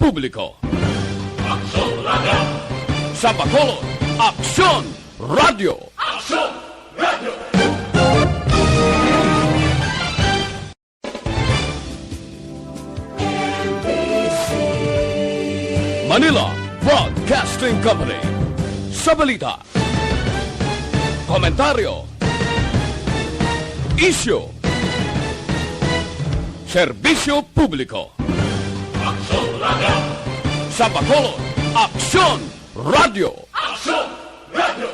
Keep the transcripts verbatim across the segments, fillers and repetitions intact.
Publiko. Aksyon Radio! Sa Bacolod, Aksyon Radio! Aksyon Radio! Manila Broadcasting Company. Sa balita, komentaryo, isyu, serbisyo publiko. Aksyon Radio! Sa Bacolod, Aksyon Radio! Aksyon Radio!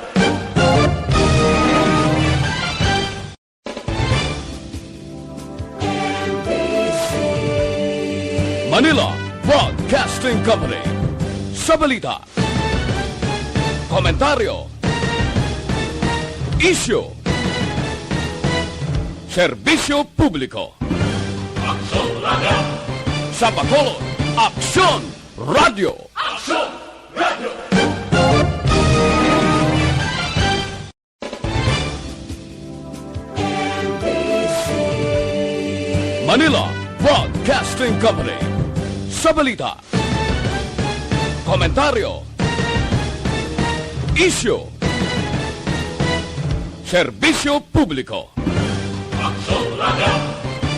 Manila Broadcasting Company. Sa balita, komentaryo, isyu, serbisyo publiko. Aksyon Radio! Sa Bacolod, Aksyon Radio! Aksyon Radio! Manila Broadcasting Company. Sa balita, komentaryo, isyu, serbisyo publiko. Aksyon Radio!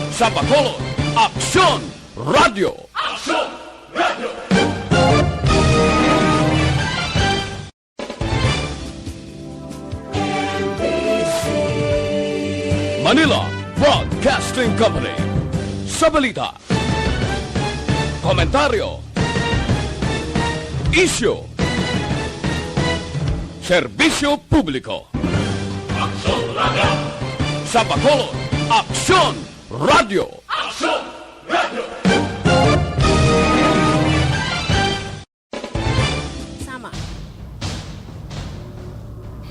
Sa Bacolod, Aksyon Radio! Aksyon Radio! Manila Broadcasting Company. Sa balita, komentaryo, isyu, serbisyo publiko. Aksyon Radio! Sa Bacolod, Aksyon Radio! Aksyon Radio! Sama.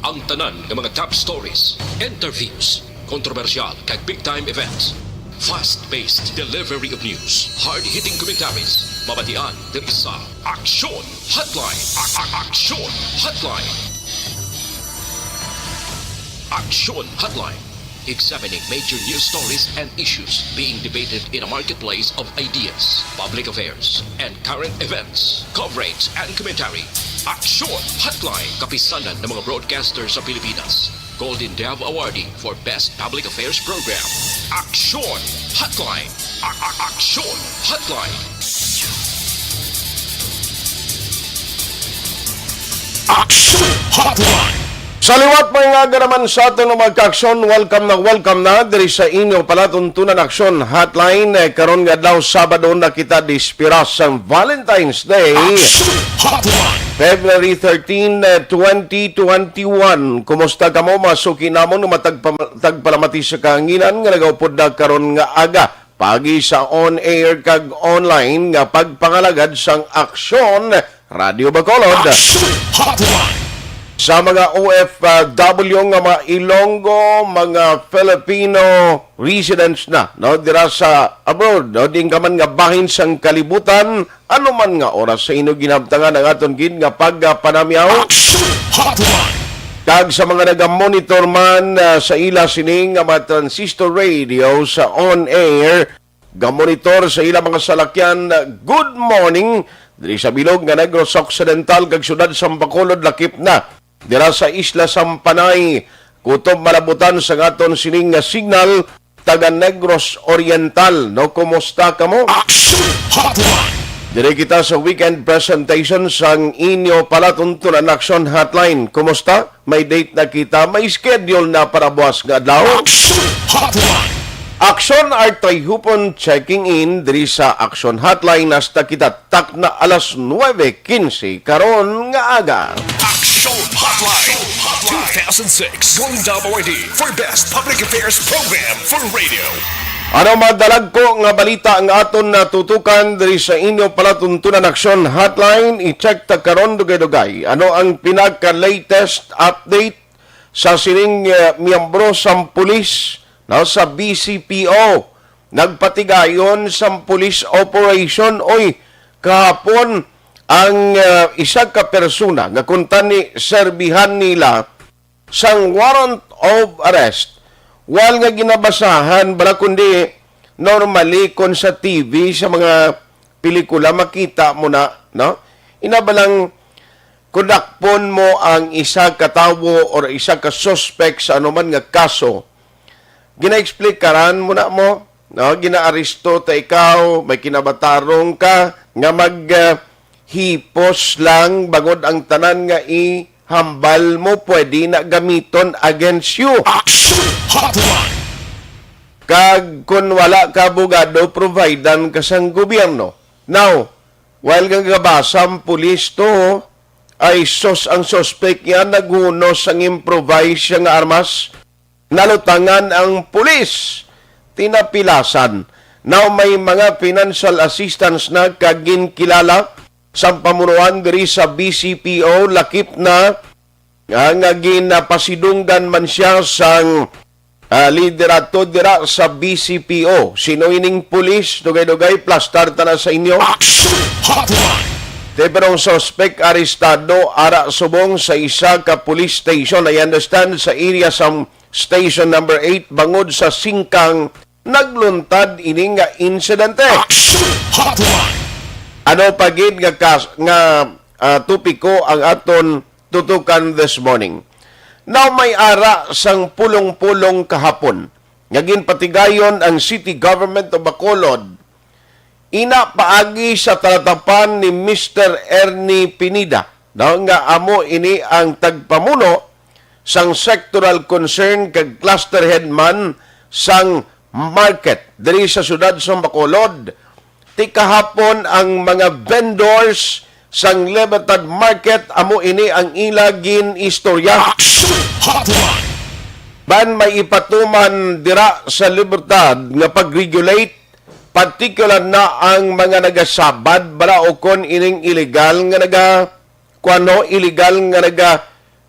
Ang tanan nga mga top stories, interviews, kontrobersyal kag big time events, fast-paced delivery of news, hard-hitting commentaries, mabatian diri sa Aksyon Hotline. A- a- Aksyon Hotline. Aksyon Hotline. Examining major news stories and issues being debated in a marketplace of ideas, public affairs, and current events, coverage and commentary. Aksyon Hotline, kapisanan ng mga broadcaster sa Pilipinas. Golden Dove Awardee for Best Public Affairs Program. Aksyon Hotline. A- a- Aksyon Hotline. Aksyon Hotline. Sa liwat, mga nga naman sa aton nga mga kaaksyon, welcome na welcome na diri sa inyo palatuntunan Aksyon Hotline. Eh, karon nga adlaw, Sabado, na kita dispira sang Valentine's Day. Aksyon Hotline. February thirteen, eh, twenty twenty-one. Kumusta kamo, mga suki namon nga matagpa-, tagpalamati sa kahanginan nga nagaupod na karon nga aga? Paagi sa on-air kag online nga pagpangalagad sang Aksyon Radio Bacolod. Aksyon Hotline. Sa mga O F W nga mga Ilonggo, mga Filipino residents na, no, dira sa abroad, no, diin ka man nga bahin sang kalibutan, ano man nga oras sa inyo ginabtangan ang aton gid nga pagpanamyaw. Aksyon Hotline. Kag sa mga nagamonitor man, ah, sa ila sini nga mga transistor radio sa on-air, gamonitor sa ilang mga salakyan, good morning. Diri sa bilog nga Negros Occidental kag siyudad sang Bacolod, lakip na dira sa Isla Sampanay, kutob malabutan sa aton sining nga signal, taga Negros Oriental, no? Kumusta kamo? Action Hotline. Diri kita sa weekend presentation sang inyo palatuntunan Action Hotline. Kumusta? May date na kita, may schedule na para buwas nga adlaw. Action Hotline. Action Artoy Hupon checking in diri sa Action Hotline hasta kita takna alas nuebe quince karon nga aga. Action Hotline two thousand six Golden Dove Awardee for Best Public Affairs Program for Radio. Ano madalagko nga balita nga aton natutukan diri sa inyo palatuntunan Action Hotline? I-check ta karon dugay-dugay. Ano ang pinaka-latest update sa sining, eh, miyembro sang pulis, no, sa B C P O? Nagpatigayon sang police operation, oy, kahapon ang, eh, isa ka persona nga kuntani serbihan nila sang warrant of arrest, wala nga ginabasahan bala, kundi normally kon sa T V, sa mga pelikula, makita mo na, no? Ina ba lang, kung dakpon mo ang isa ka tawo or isa ka suspect sa anuman nga kaso, ginaeksplikaran mo na mo, no? Ginaaresto ta ikaw, may kinabatarong ka nga mag, ah, hipos lang bangod ang tanan nga ihambal mo pwede na gamiton against you. Action Hotline! Kag kung wala ka abogado, providean ka sang gobyerno. Now, while nga gabasa ang pulis to, ay sus, ang suspect niya naghunos sang improvise siya nga armas. Nalutangan ang pulis, tinapilasan. Now may mga financial assistance na kag ginkilala sa pamunuan diri sa B C P O, lakip na, ah, nga ginapasidunggan man siya sang, ah, liderato dira sa B C P O. Sino ining pulis? Dugay-dugay, plastar ta na sa inyo. Action Hotline! Te, pero ang suspect arestado ara subong sa isa ka police station, I understand, sa area sa station number eight, bangod sa singkang nagluntad ini nga insidente. Action Hotline! Ano pa gid nga kas-, nga, ah, topiko ang aton tutukan this morning? Now, may ara sang pulong-pulong kahapon nga ginpatigayon ang City Government of Bacolod, ina paagi sa talatapan ni Mister Ernie Pineda, no, nga amo ini ang tagpamuno sang sectoral concern kag cluster head man sang market diri sa siyudad sa Bacolod. Ti kahapon ang mga vendors sang Libertad Market, amo ini ang ila gin-istorya. Action Hotline! Ban may ipatuman dira sa Libertad nga pag-regulate, particular na ang mga nagasabad bala o kon ining illegal nga naga, kuwan, no, illegal nga naga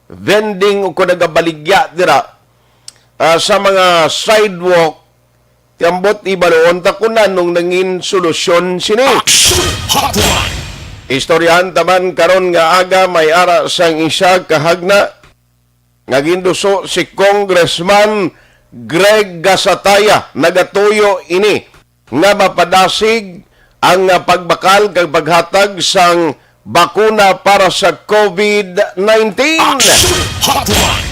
vending o kon nagabaligya dira, ah, sa mga sidewalk. Ti ambot ibaluon ta kung anong nangin solusyon sini. Action Hotline! Istoryahan ta man karon nga aga may ara sang isa ka hagna nga ginduso si Congressman Greg Gasataya. Nagatuyo ini nga mapadasig ang, ah, pagbakal kag paghatag sang bakuna para sa COVID nineteen. Action Hotline!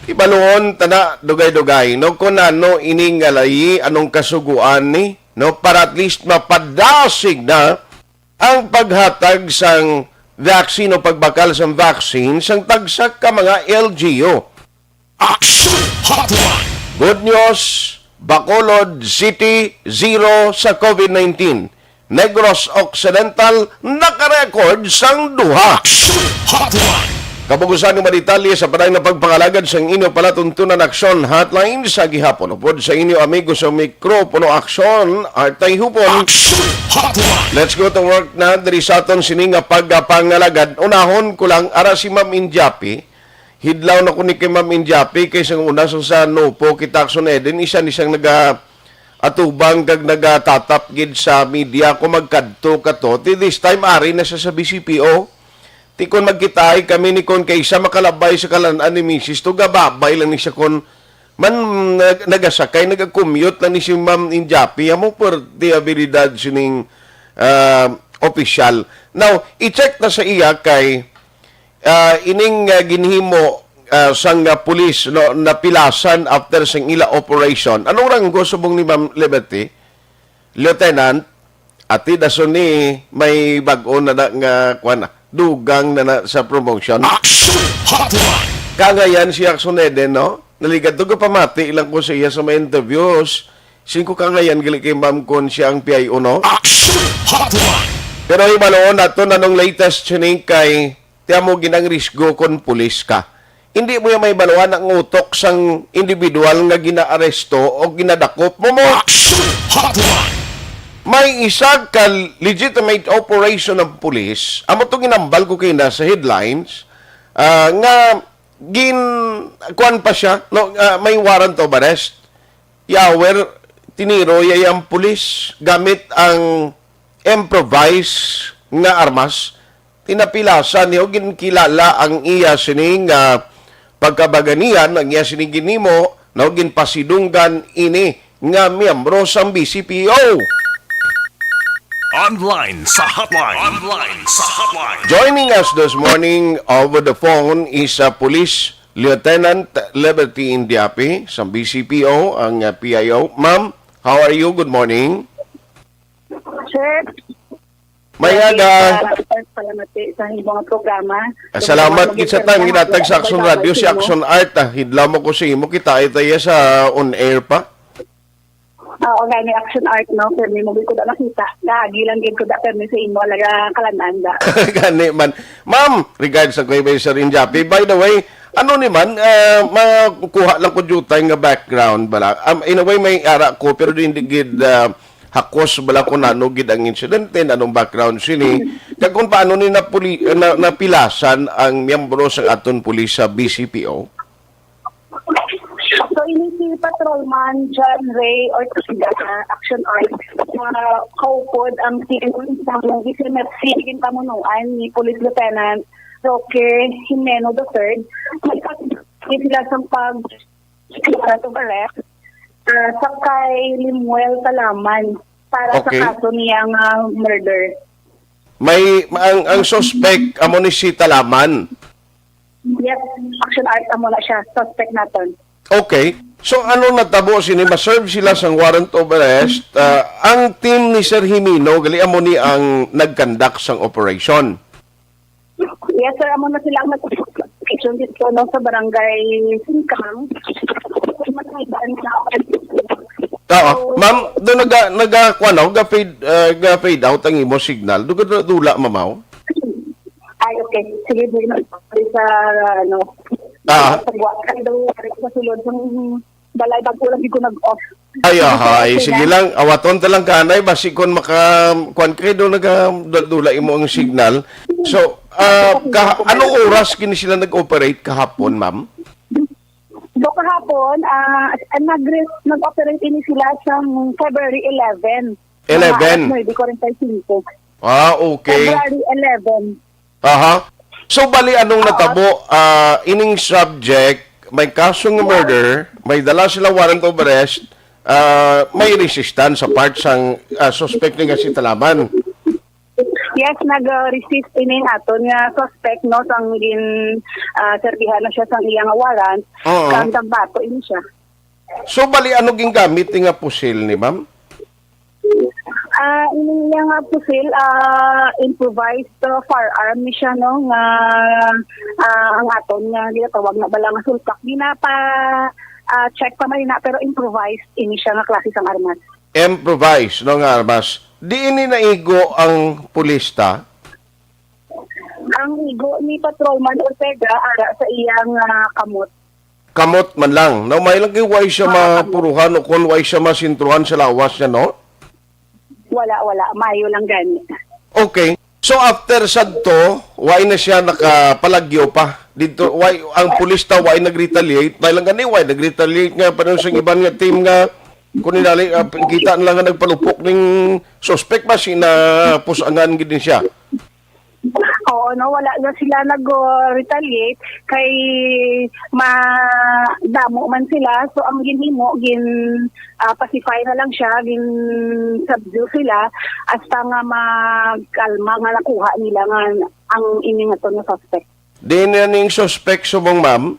Ibaluon ta na dugay-dugay, no, kung ano ini nga layi, anong kasuguan ni, no, para at least mapadasig na ang paghatag sang vaccine o pagbakal sang vaccine sang tagsa ka mga L G U. Action Hotline! Good news, Bacolod City, zero sa COVID nineteen. Negros Occidental, nakarecord sang duha. Action Hotline! Kabug-usan nga mga detalye sa panay na pagpangalagad sang inyo palatuntunan Action Hotline sa gihapon. Upod sa inyo amigo sa mikropono Action, Artay Hupon. Action Hotline! Let's go to work na diri sa aton sini nga pagpangalagad. Unahon ko lang, ara si Ma'am Injapi. Hidlaw na ko ni kay Ma'am Injapi, kay sang una sa, sa Nopo kita Action Eden, isa ni siyang naga-atubang kag nagatatap gid sa media kung magkadto ka to. Ti this time, ari na siya sa B C P O. Ti kon magkitaay kami ni kon kay isa makalabay sa kalan-an ni misis to, gababay lang ni siya kon man nag-, nagasakay, nag-commute lang ni si Ma'am Injapi. Amo perti abilidad sining, ah, opisyal. Now, i-check na sa iya kay, ah, ining, ah, ginhimo, ah, sang, ah, pulis, no, napilasan after sang ila operation. Anong ranggo subong ni Ma'am Liberty? Lieutenant, ati dason ni may bag-o na na nga, kuwan na, dugang na na sa promotion. Action Hotline! Kangayan si Action Eden, no? Naligadto ko, pamati lang ko sa iya sa mga interviews. Sing ko kangayan gali kay Ma'am kon siya ang P I O, no? Action Hotline! Pero hibaluon nato anong latest sining kay ti amo gid ang risgo kon pulis ka. Hindi mo yan mahibaluan ang utok sang individual nga ginaaresto o ginadakop mo mo. Action Hotline! May isa ka legitimate operation ng pulis, amo to ginambal ko kay na sa headlines, ah, nga gin-, kuwan pa siya, no, ah, may warrant of arrest. Yawer, tiniro ya ang pulis gamit ang improvised nga armas. Tinapilasan niyo, ginkilala ang iya sini nga pagkabaganihan, ang iya sini ginimo, no, ginpasidunggan ini nga miyembro sang B C P O. Online sa hotline. Online sa hotline. Joining us this morning over the phone is uh, Police Lieutenant Liberty Indiapi sa B C P O, ang uh, P I O. Ma'am, how are you? Good morning. Sir, May aga. Salamat sa imong programa. Ah, salamat gid sa tang ginatag sa Action Radio, si Action Art. Ah. Hidlaw mo ko sa imo, kita tayo sa on air pa. Oo, gani Action Art, no? Pero may muli ko na nakita. Lagi lang gid ko da, pero sa imo, laga kalananda. Gani man. Ma'am, regards sa Kuya Sir Injapi. By the way, ano ni man, uh, makuha lang ko jutay nga background bala. Um, in a way, may ara ko, pero hindi gid uh, hakos bala kung ano gid ang insidente, anong background sini. Kag kung paano ni napuli, na, napilasan ang miyembro sa aton pulis sa B C P O. So, ini si Patrolman John Ray Ortega, Action Art, nga kaupod ang team sa B C M F C, ginpamunuan ni Police Lieutenant Roque Jimeno the third. Nagpakita sila sa pag warrant of arrest ah, sa kay Limuel Talaman para Okay. Sa kaso niya nga murder. May ang ang suspect amo ni si Talaman. Yes, Action Art amo na siya, suspect naton. Okay. So ano natabo sini, ma-serve sila sang warrant of arrest? Ah, ang team ni Sir Jimeno gali amo ni ang nag-conduct sang operation. Yes, sir, amo na sila ang nag-action dito, no, sa barangay Singkang. Matayban na. Oo. Ma'am, do naga naga kuan, no? Ga fade uh, ga fade out ang imo signal. Do ga dula, mamaw. Ay, okay. Sige, di na. Sa, ano, Ah. Sa buwak. Ay, daw, sa sulod ng balay, bago lang di ko nag-off. Ay, ahay. Sige lang. Awaton ta lang kanay. Basi kon maka, kuan kay do naga dula imo ang signal. So, ah, ka, anong oras kini sila nag-operate kahapon, ma'am? Do kahapon, ah, nag nag-operate ini sila sa February eleven. Eleven. Mga alas nuebe forty-five. Ah, okay. February eleven. Aha. So, bali, anong natabo? Ah, ining subject, may kaso nga murder, may dala sila warrant of arrest, ah, may resistance sa part sang ah, suspect ni nga si Talaman. Yes, nag-resist ini ang aton nga suspect, no, sang gin ah, serbihan na siya sang iya nga warrant, Oo. Kang nagbato ini siya. So, bali, ano gingamit ni nga pusil ni ma'am? Ah, ini niya nga pusil, ah, improvised uh, firearm ni siya, no, nga ah, ang aton nga ginatawag na bala nga sulpak. Ginapa ah, check pa man na, pero improvised ini siya nga klase sang armas. Improvised, no, nga armas. Di ini naigo ang pulista? Ang igo ni Patrolman Ortega ara sa iyang ah, kamot. Kamot man lang. No, may lang kay why siya mapuruhan o kung why siya masintruhan sa lawas niya, no? Wala, wala. Mayo lang gani. Okay. So after sadto, why na siya nakapalagyo pa? Dito, why ang pulis ta why nag-retaliate? Dahil lang gani, why nag-retaliate nga pa sa iban nga team nga kung inali, ah, kita na lang nga nagpalupok ning suspect ba sina pusangan gid din siya? Oo, no, wala na sila nag-retaliate kay madamo man sila. So, ang ginhimo, gin ah, pacify na lang siya, gin subdue sila hasta nga magkalma nga nakuha nila nga ang ini nga to nga suspect. Di na ning suspect subong, ma'am?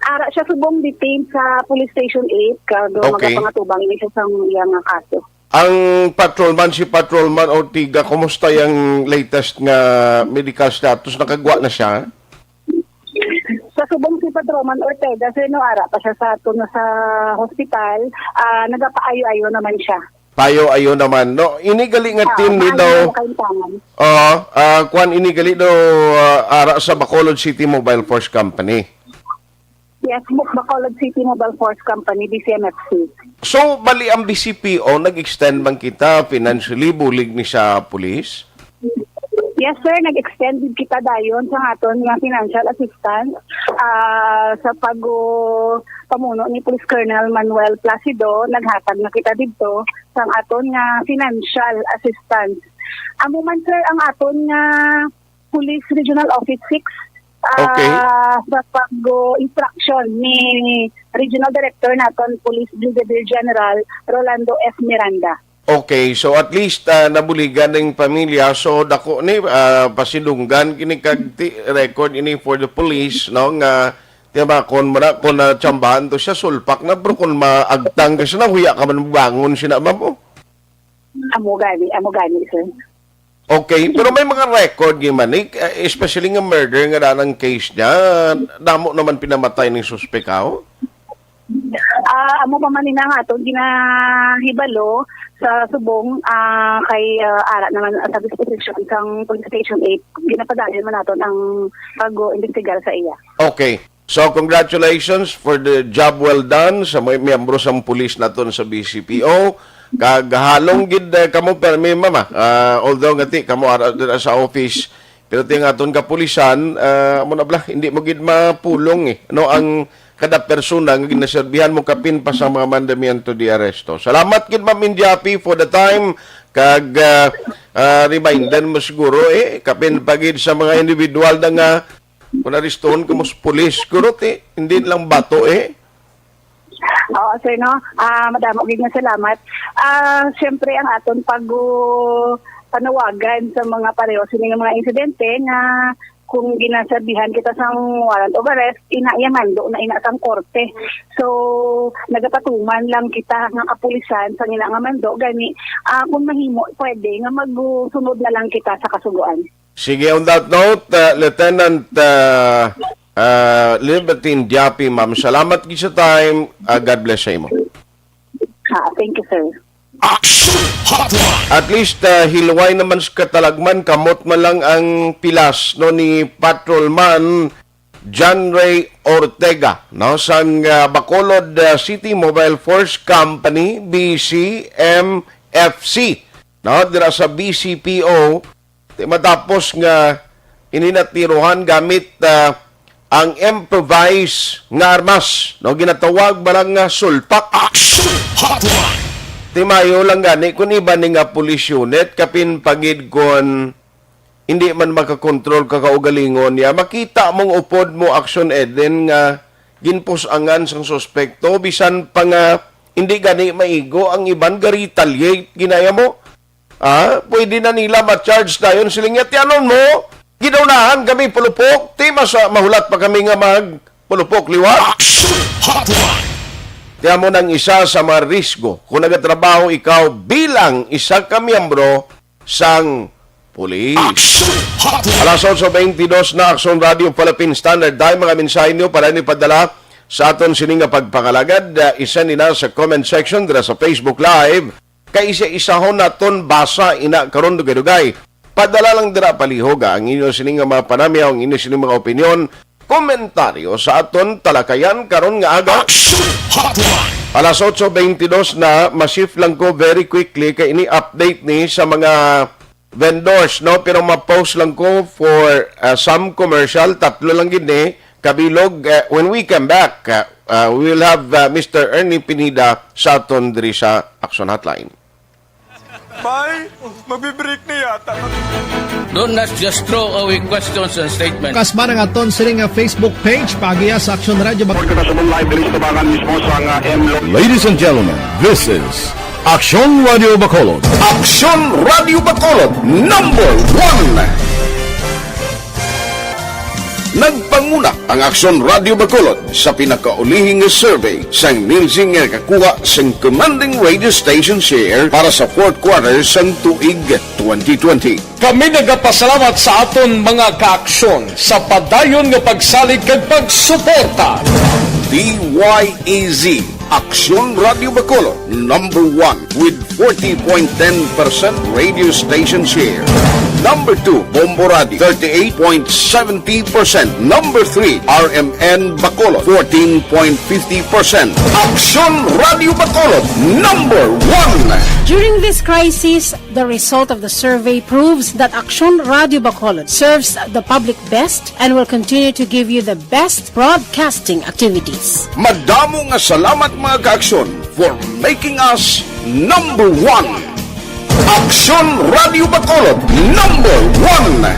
Ara siya subong detained sa Police Station eight kag Okay. Magapangatubang ini siya sa iya nga kaso. Ang patrolman, si Patrolman Ortega, kumusta yung latest nga medical status? Nakagwa na siya? Sa subong si Patrolman Ortega, sir, no, ara pa siya sa ato na sa hospital, ah, nagapaayo-ayo naman siya. Payo ayo naman, no? Ini gali nga Ah, team ni maayo daw, ang kaintangan. Oo, ah, kwan ini gali daw, ah, ara sa Bacolod City Mobile Force Company. Yes, Bacolod City Mobile Force Company, B C M F C. So, bali ang B C P O, nag-extend man kita financially, bulig ni sa pulis? Yes, sir. Nag-extend gid kita dayon sa aton nga financial assistance ah, sa pag pamuno ni Police Colonel Manuel Placido. Naghatag na kita didto sa aton nga financial assistance. Amo man, sir, ang aton nga Police Regional Office six ah, Okay. Sa pag-instruction ni Regional Director naton, Police Brigadier General Rolando F. Miranda. Okay, so at least, ah, nabuligan ning pamilya. So dako ni, ah, pasidunggan kini kag ti-, record ini for the police, no, nga timakon mo na kung natsambahan to siya, sulpak na, bro, kung maagtang ka siya, nahuya ka man bangon siya na, ma'am, oh. Amo gani, amo gani, sir. Okay, pero may mga record gyud man, eh, especially nga murder nga danang case niya, damo naman pinamatay ning suspek, oh. Ah, amo pa man ina nga aton ginahibalo sa subong, ah, kay, ah, ara naman sa disposition sang Police Station eight, ginapadayon man naton ang pag-imbestigar sa iya. Okay. So, congratulations for the job well done sa mga miyembro sang pulis naton sa B C P O. Kag halong gid, eh, kamo permi, mama. Ah, although nga ti kamo ara dira sa office, pero ti ang aton kapulisan, ah, amo na bala, hindi mo gid mapulong, eh. No, ang kada persona nga ginaserbihan mo kapin pa sa mga mandamiento de arresto. Salamat gid, Ma'am Indiapi, for the time. Kag, ah, ah, reminder mo siguro, eh, kapin pa gid sa mga individual na nga kung arestuhon ka mo sa pulis, siguro ti, hindi lang bato, eh. Oo, sir, no? Ah, madamo gid nga salamat. Ah, siyempre, ang aton pag-, panawagan sa mga pareho sini nga mga insidente nga kung ginaserbihan kita sang warrant of arrest, ina iya mando na ina sang korte. So, nagapatuman lang kita nga kapulisan sa ina nga mando, gani, ah, kung mahimo, pwede nga magsunod na lang kita sa kasugoan. Sige, on that note, uh, Lieutenant, uh, uh, Libertine Diapi, ma'am, salamat gid sa time. Uh, God bless sa imo. Ah, thank you, sir. Action Hotline. At least, uh, hilway naman sa katalagman, kamot man lang ang pilas, no, ni Patrolman John Ray Ortega, no, sang, uh, Bacolod, uh, City Mobile Force Company, B C M F C, no, dira sa B C P O. Ti matapos nga ini natirohan gamit, ah, ang improvised nga armas, no, ginatawag ba lang nga sulpak. Action Hotline. Ti mayo lang gani kung iban ni nga police unit, kapin pa gid kon hindi man makakontrol ka kaugalingon niya, makita mong upod mo, Action Eden, nga ginpus-angan sang suspekto, bisan pa nga hindi gani maigo ang iban, ga-retaliate ginaya mo. Ah, pwede na nila ma-charge dayon. Siling niya, "Tianon mo, gidaunahan kami pulupok. Ti mas, ah, mahulat pa kami nga mag pulupok liwat." Action Hotline. Ti amo nang isa sa mga risgo kung nagatrabaho ikaw bilang isa ka miyembro sang pulis. Action Hotline. Alas otso beintidos na, Action Radio Philippine Standard Time. Mga mensahe niyo para ni padala sa aton sini nga pagpangalagad. Ah, isa nila sa comment section dira sa Facebook Live. Kay isa-isahon naton basa ina karon dugay-dugay. Padala lang dira palihog, ah, ang inyo sini nga mga panamyaw, ang inyo sini mga opinyon, komentaryo sa aton talakayan karon nga aga. Action Hotline. Alas otso beintidos na, ma-shift lang ko very quickly kay ini update ni sa mga vendors, no? Pero ma-pause lang ko for, ah, some commercial, tatlo lang gid ni kabilog. Ah, when we come back, ah, ah, we will have, ah, Mister Ernie Pineda sa aton diri sa Action Hotline. Bay, magbibreak na yata. Don't not just throw away questions and statements. Kasba ang aton sini nga Facebook page, paagiya sa Action Radio Bac- Report kita sa live diri sa tubangan mismo sa nga M Lo- Ladies and gentlemen, this is Action Radio Bacolod. Action Radio Bacolod, number one. Nagpanguna ang Aksyon Radio Bacolod sa pinakaulihi nga survey sang Nielsen nga nakakuha sang commanding radio station share para sa fourth quarter sang tuig twenty twenty. Kami nagapasalamat sa aton mga kaaksyon sa padayon nga pagsalig kag pagsuporta. D Y E Z, Aksyon Radio Bacolod, number one with forty point ten percent radio station share. Number two, Bombo Radio, thirty-eight point seventy percent. Number three, R M N Bacolod, fourteen point fifty percent. Aksyon Radio Bacolod, number one. During this crisis, the result of the survey proves that Aksyon Radio Bacolod serves the public best and will continue to give you the best broadcasting activities. Madamo nga salamat, mga kaaksyon, for making us number one. Aksyon Radio Bacolod, number one.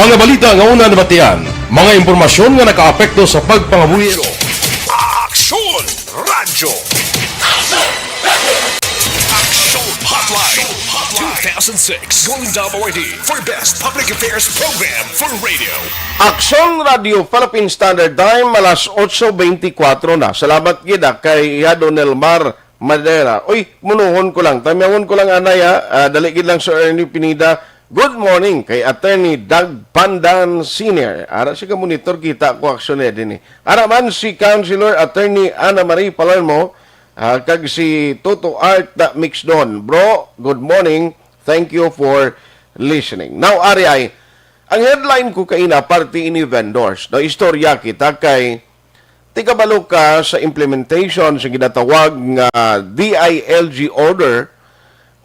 Nga balita nga una nabatian, mga impormasyon nga nakaapekto sa pagpangabuhi. Aksyon Radyo. Aksyon Hotline. Two thousand six Golden Dome Awardee for Best Public Affairs Program for Radio. Aksyon Radio Philippine Standard Time, alas otso beintikwatro na. Salamat gid, ah, kay Yado Nelmar Madera. Uy, munuhon ko lang. Tamyawon ko lang, anay, ha. Ah, dali gid lang, Sir Ernie Pineda. Good morning kay Attorney Doug Pandan Senior. Ara, siya ka monitor, kita ko aksyon niya din, eh. Ara man si Councilor Attorney Ana Marie Palermo, ah, kag si Toto Art, ah, Mixdon. Bro, good morning. Thank you for listening. Now, ari ay, ang headline ko kaina, parte ini vendors. No, istorya kita kay Ti kabalo ka sa implementation sa ginatawag nga D I L G order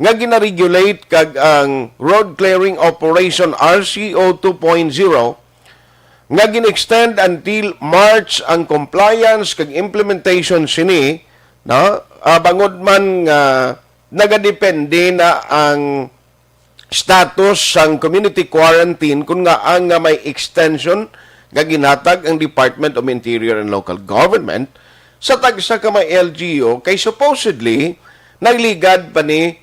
nga ginaregulate kag ang Road Clearing Operation R C O two point zero nga gin-extend until March ang compliance kag implementation sini, no? Ah, bangod man nga nagadepende na ang status sang community quarantine, kun ngaa nga may extension nga ginhatag ang Department of Interior and Local Government sa tagsa ka mga L G U, kay supposedly nagligad pa ni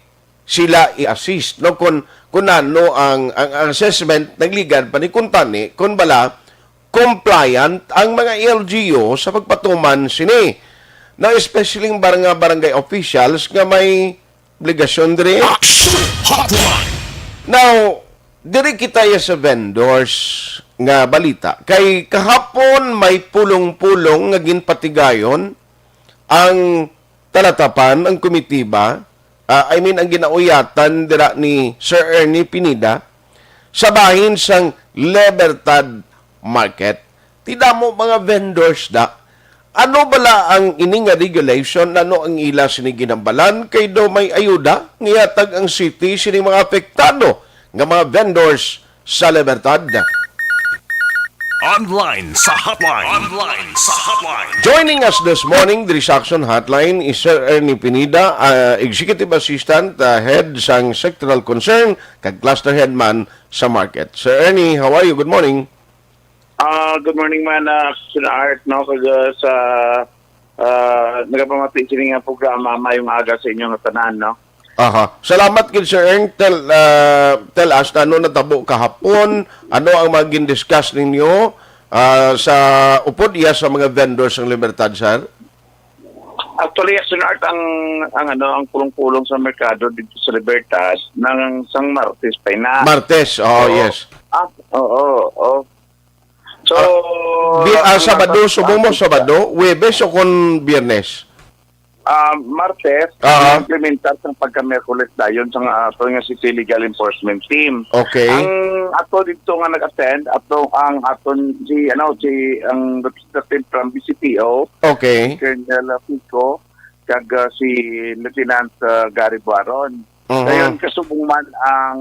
sila i-assist, no? Kun, kun ano ang, ang, ang assessment, nagligad pa ni kun tani, kun bala compliant ang mga L G U sa pagpatuman sini. Now, especially ang barang-, barangay officials nga may obligasyon diri. Action Hotline. Now, diri kita ya sa vendors nga balita. Kay kahapon may pulong-pulong nga ginpatigayon ang talatapan, ang komitiba, ah, I mean, ang ginauyatan dira ni Sir Ernie Pineda sa bahin sang Libertad Market. Ti damo mga vendors da. Ano bala ang ini nga regulation? Ano ang ila sini ginhambalan? Kay daw may ayuda nga ihatag ang city sini mga apektado nga mga vendors sa Libertad. Online sa hotline. Online sa hotline. Joining us this morning diri sa Action Hotline is Sir Ernie Pineda, ah, Executive Assistant, ah, Head sang Sectoral Concern, kag Cluster Head man sa Market. Sir Ernie, how are you? Good morning. Ah, good morning man, ah, Sir Art, no? Kag, ah, sa, ah, nagapamati sini nga programa, mayong aga sa inyo nga tanan, no? Aha. Salamat gid, Sir Ern. Tell, ah, tell us, ano natabo kahapon? Ano ang mga gin-discuss ninyo, ah, sa upod iya sa mga vendors sang Libertad, sir? Actually, Sir Art, ang, ang, ano, ang pulong-pulong sa merkado dito sa Libertad nang sang Martes pa na. Martes, oh, So, yes. ah, oo, oo. So, Ah, bi-, ah, ang Sabado, nasa-, subong mo, ang Sabado, Huwebes o kon Biyernes? Ah, Martes, Ah. implementar sang pagka-Miyerkules dayon sang ato nga City Legal Enforcement Team. Okay. Ang ato dito nga nag-attend, ato ang aton si, ano, si, ang representative from B C P O, Okay. Colonel Pico, kag, ah, si Lieutenant, ah, Gary Buaron. Mhm. Dayon, kasubong man ang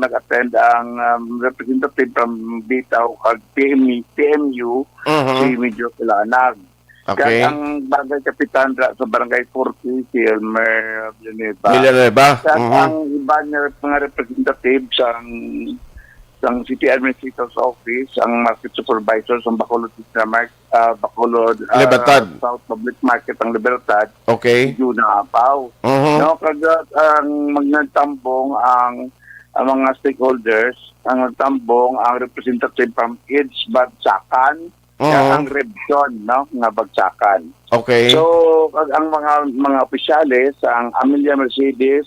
nag-attend ang, um, representative from Bitaw kag P M, P M U, Mhm. si Major Pilanag. Okay. Kag ang barangay kapitan ra sa Barangay forty, si Elmer Villanueva. Villanueva. Kag Mhm. ang iban nga rep-, mga representative sang, sang City Administrator's Office, ang market supervisor sang Bacolod City Market, ah, Bacolod, ah, Libertad. South Public Market ang Libertad, Okay. si Juna Apaw. Mhm. No, kag, ah, ang magnagtambong ang, ang mga stakeholders, ang nagtambong ang representative from each bagsakan, Mhm. kag ang region, no, nga bagsakan. Okay. So, kag ang mga, mga opisyales, ang Amelia Mercedes,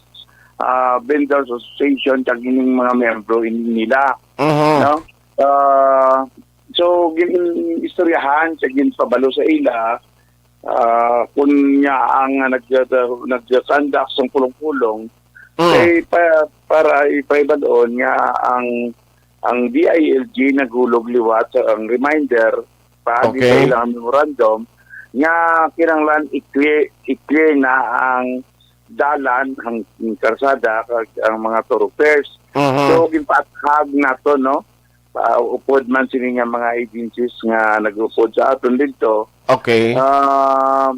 ah, Vendors Association, kag ining mga miyembro ini nila, Mhm. no? Ah, so, gin-istoryahan sa ginpabalo sa ila, ah, kun nya ang nag-, nag-conduct sang pulong-pulong, Mm. kay pa-, para ipahibal-on nga ang, ang D I L G naghulog liwat sa ang reminder paagi sa Okay. ilang memorandum nga kinahanglan i-clear, i-clear na ang dalan, ang karsada, kag ang mga thoroughfares. Mhm. So, ginpaathag nato, no? Ah, upod man sini nga mga agencies nga nag-upod sa aton dito. Okay. Ah,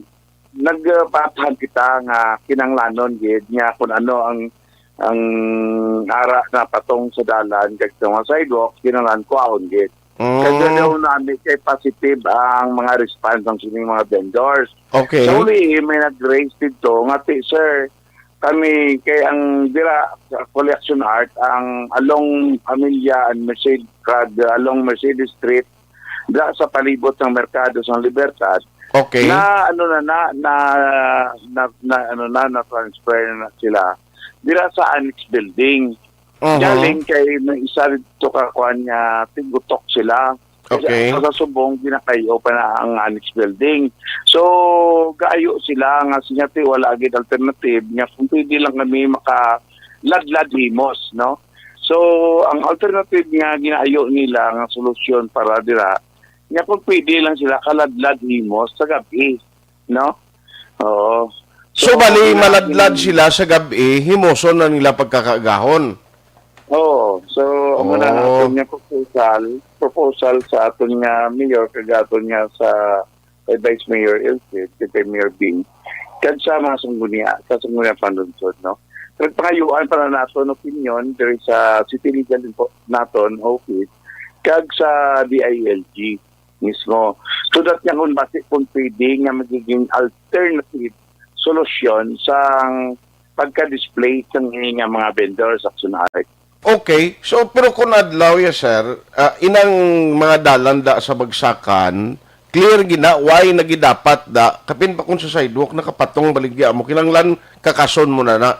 nagpaathag kita nga kinahanglanon gid nga kung ano ang ang ara na patong sa dalan kag sa mga sidewalk, kinahanglan kuhaon gid. Kaya Mm. daw nami kay positive ang mga response ng sining mga vendors. Okay. Sa uli, may nag-raise dito nga, "Ti, sir, kami kay ang dira sa Collection Art, ang along Amelia and Mercedes, kag along Mercedes Street, dira sa palibot ng Merkado sa Libertad, Okay. na ano na, na, na, na, na, ano na, na-transfer na sila dira sa annex building." Mhm. Galing kay may isa dito ka kuan nga tigutok sila. Kasi Okay. sa subong, ginakayo pa na ang annex building. So, gaayo sila nga siya ti wala gid alternative nga kung pwede lang kami makaladlad himos, no? So, ang alternative nga ginaayo nila nga solusyon para dira, nga kung pwede lang sila kaladlad himos sa gabi, no? Oo. So, So, bali, ang maladlad gin- sila sa gabi, himoson na nila pagkakaagahon. Oo. So, amo na ang Oh. aton nga proposal, proposal sa aton nga mayor, kag aton nga sa kay Vice Mayor Ilcid, kay Mayor Bing, kag sa mga sanggunian, sa sanggunian panlungsod, no? Nagpangayuan pa na naton opinion diri sa City Legal Info-, naton office, kag sa D I L G mismo. So that nga kung basi kung pwede nga magiging alternative solusyon sang pagka-display sang ini nga mga vendor sa Action Art. Okay. So, pero kung adlaw ya, sir, ah, inang mga dalan da sa bagsakan, clear gina, why nagidapat da, kapin pa kung sa sidewalk, nakapatong baligya mo, kinanglan kakason mo na na.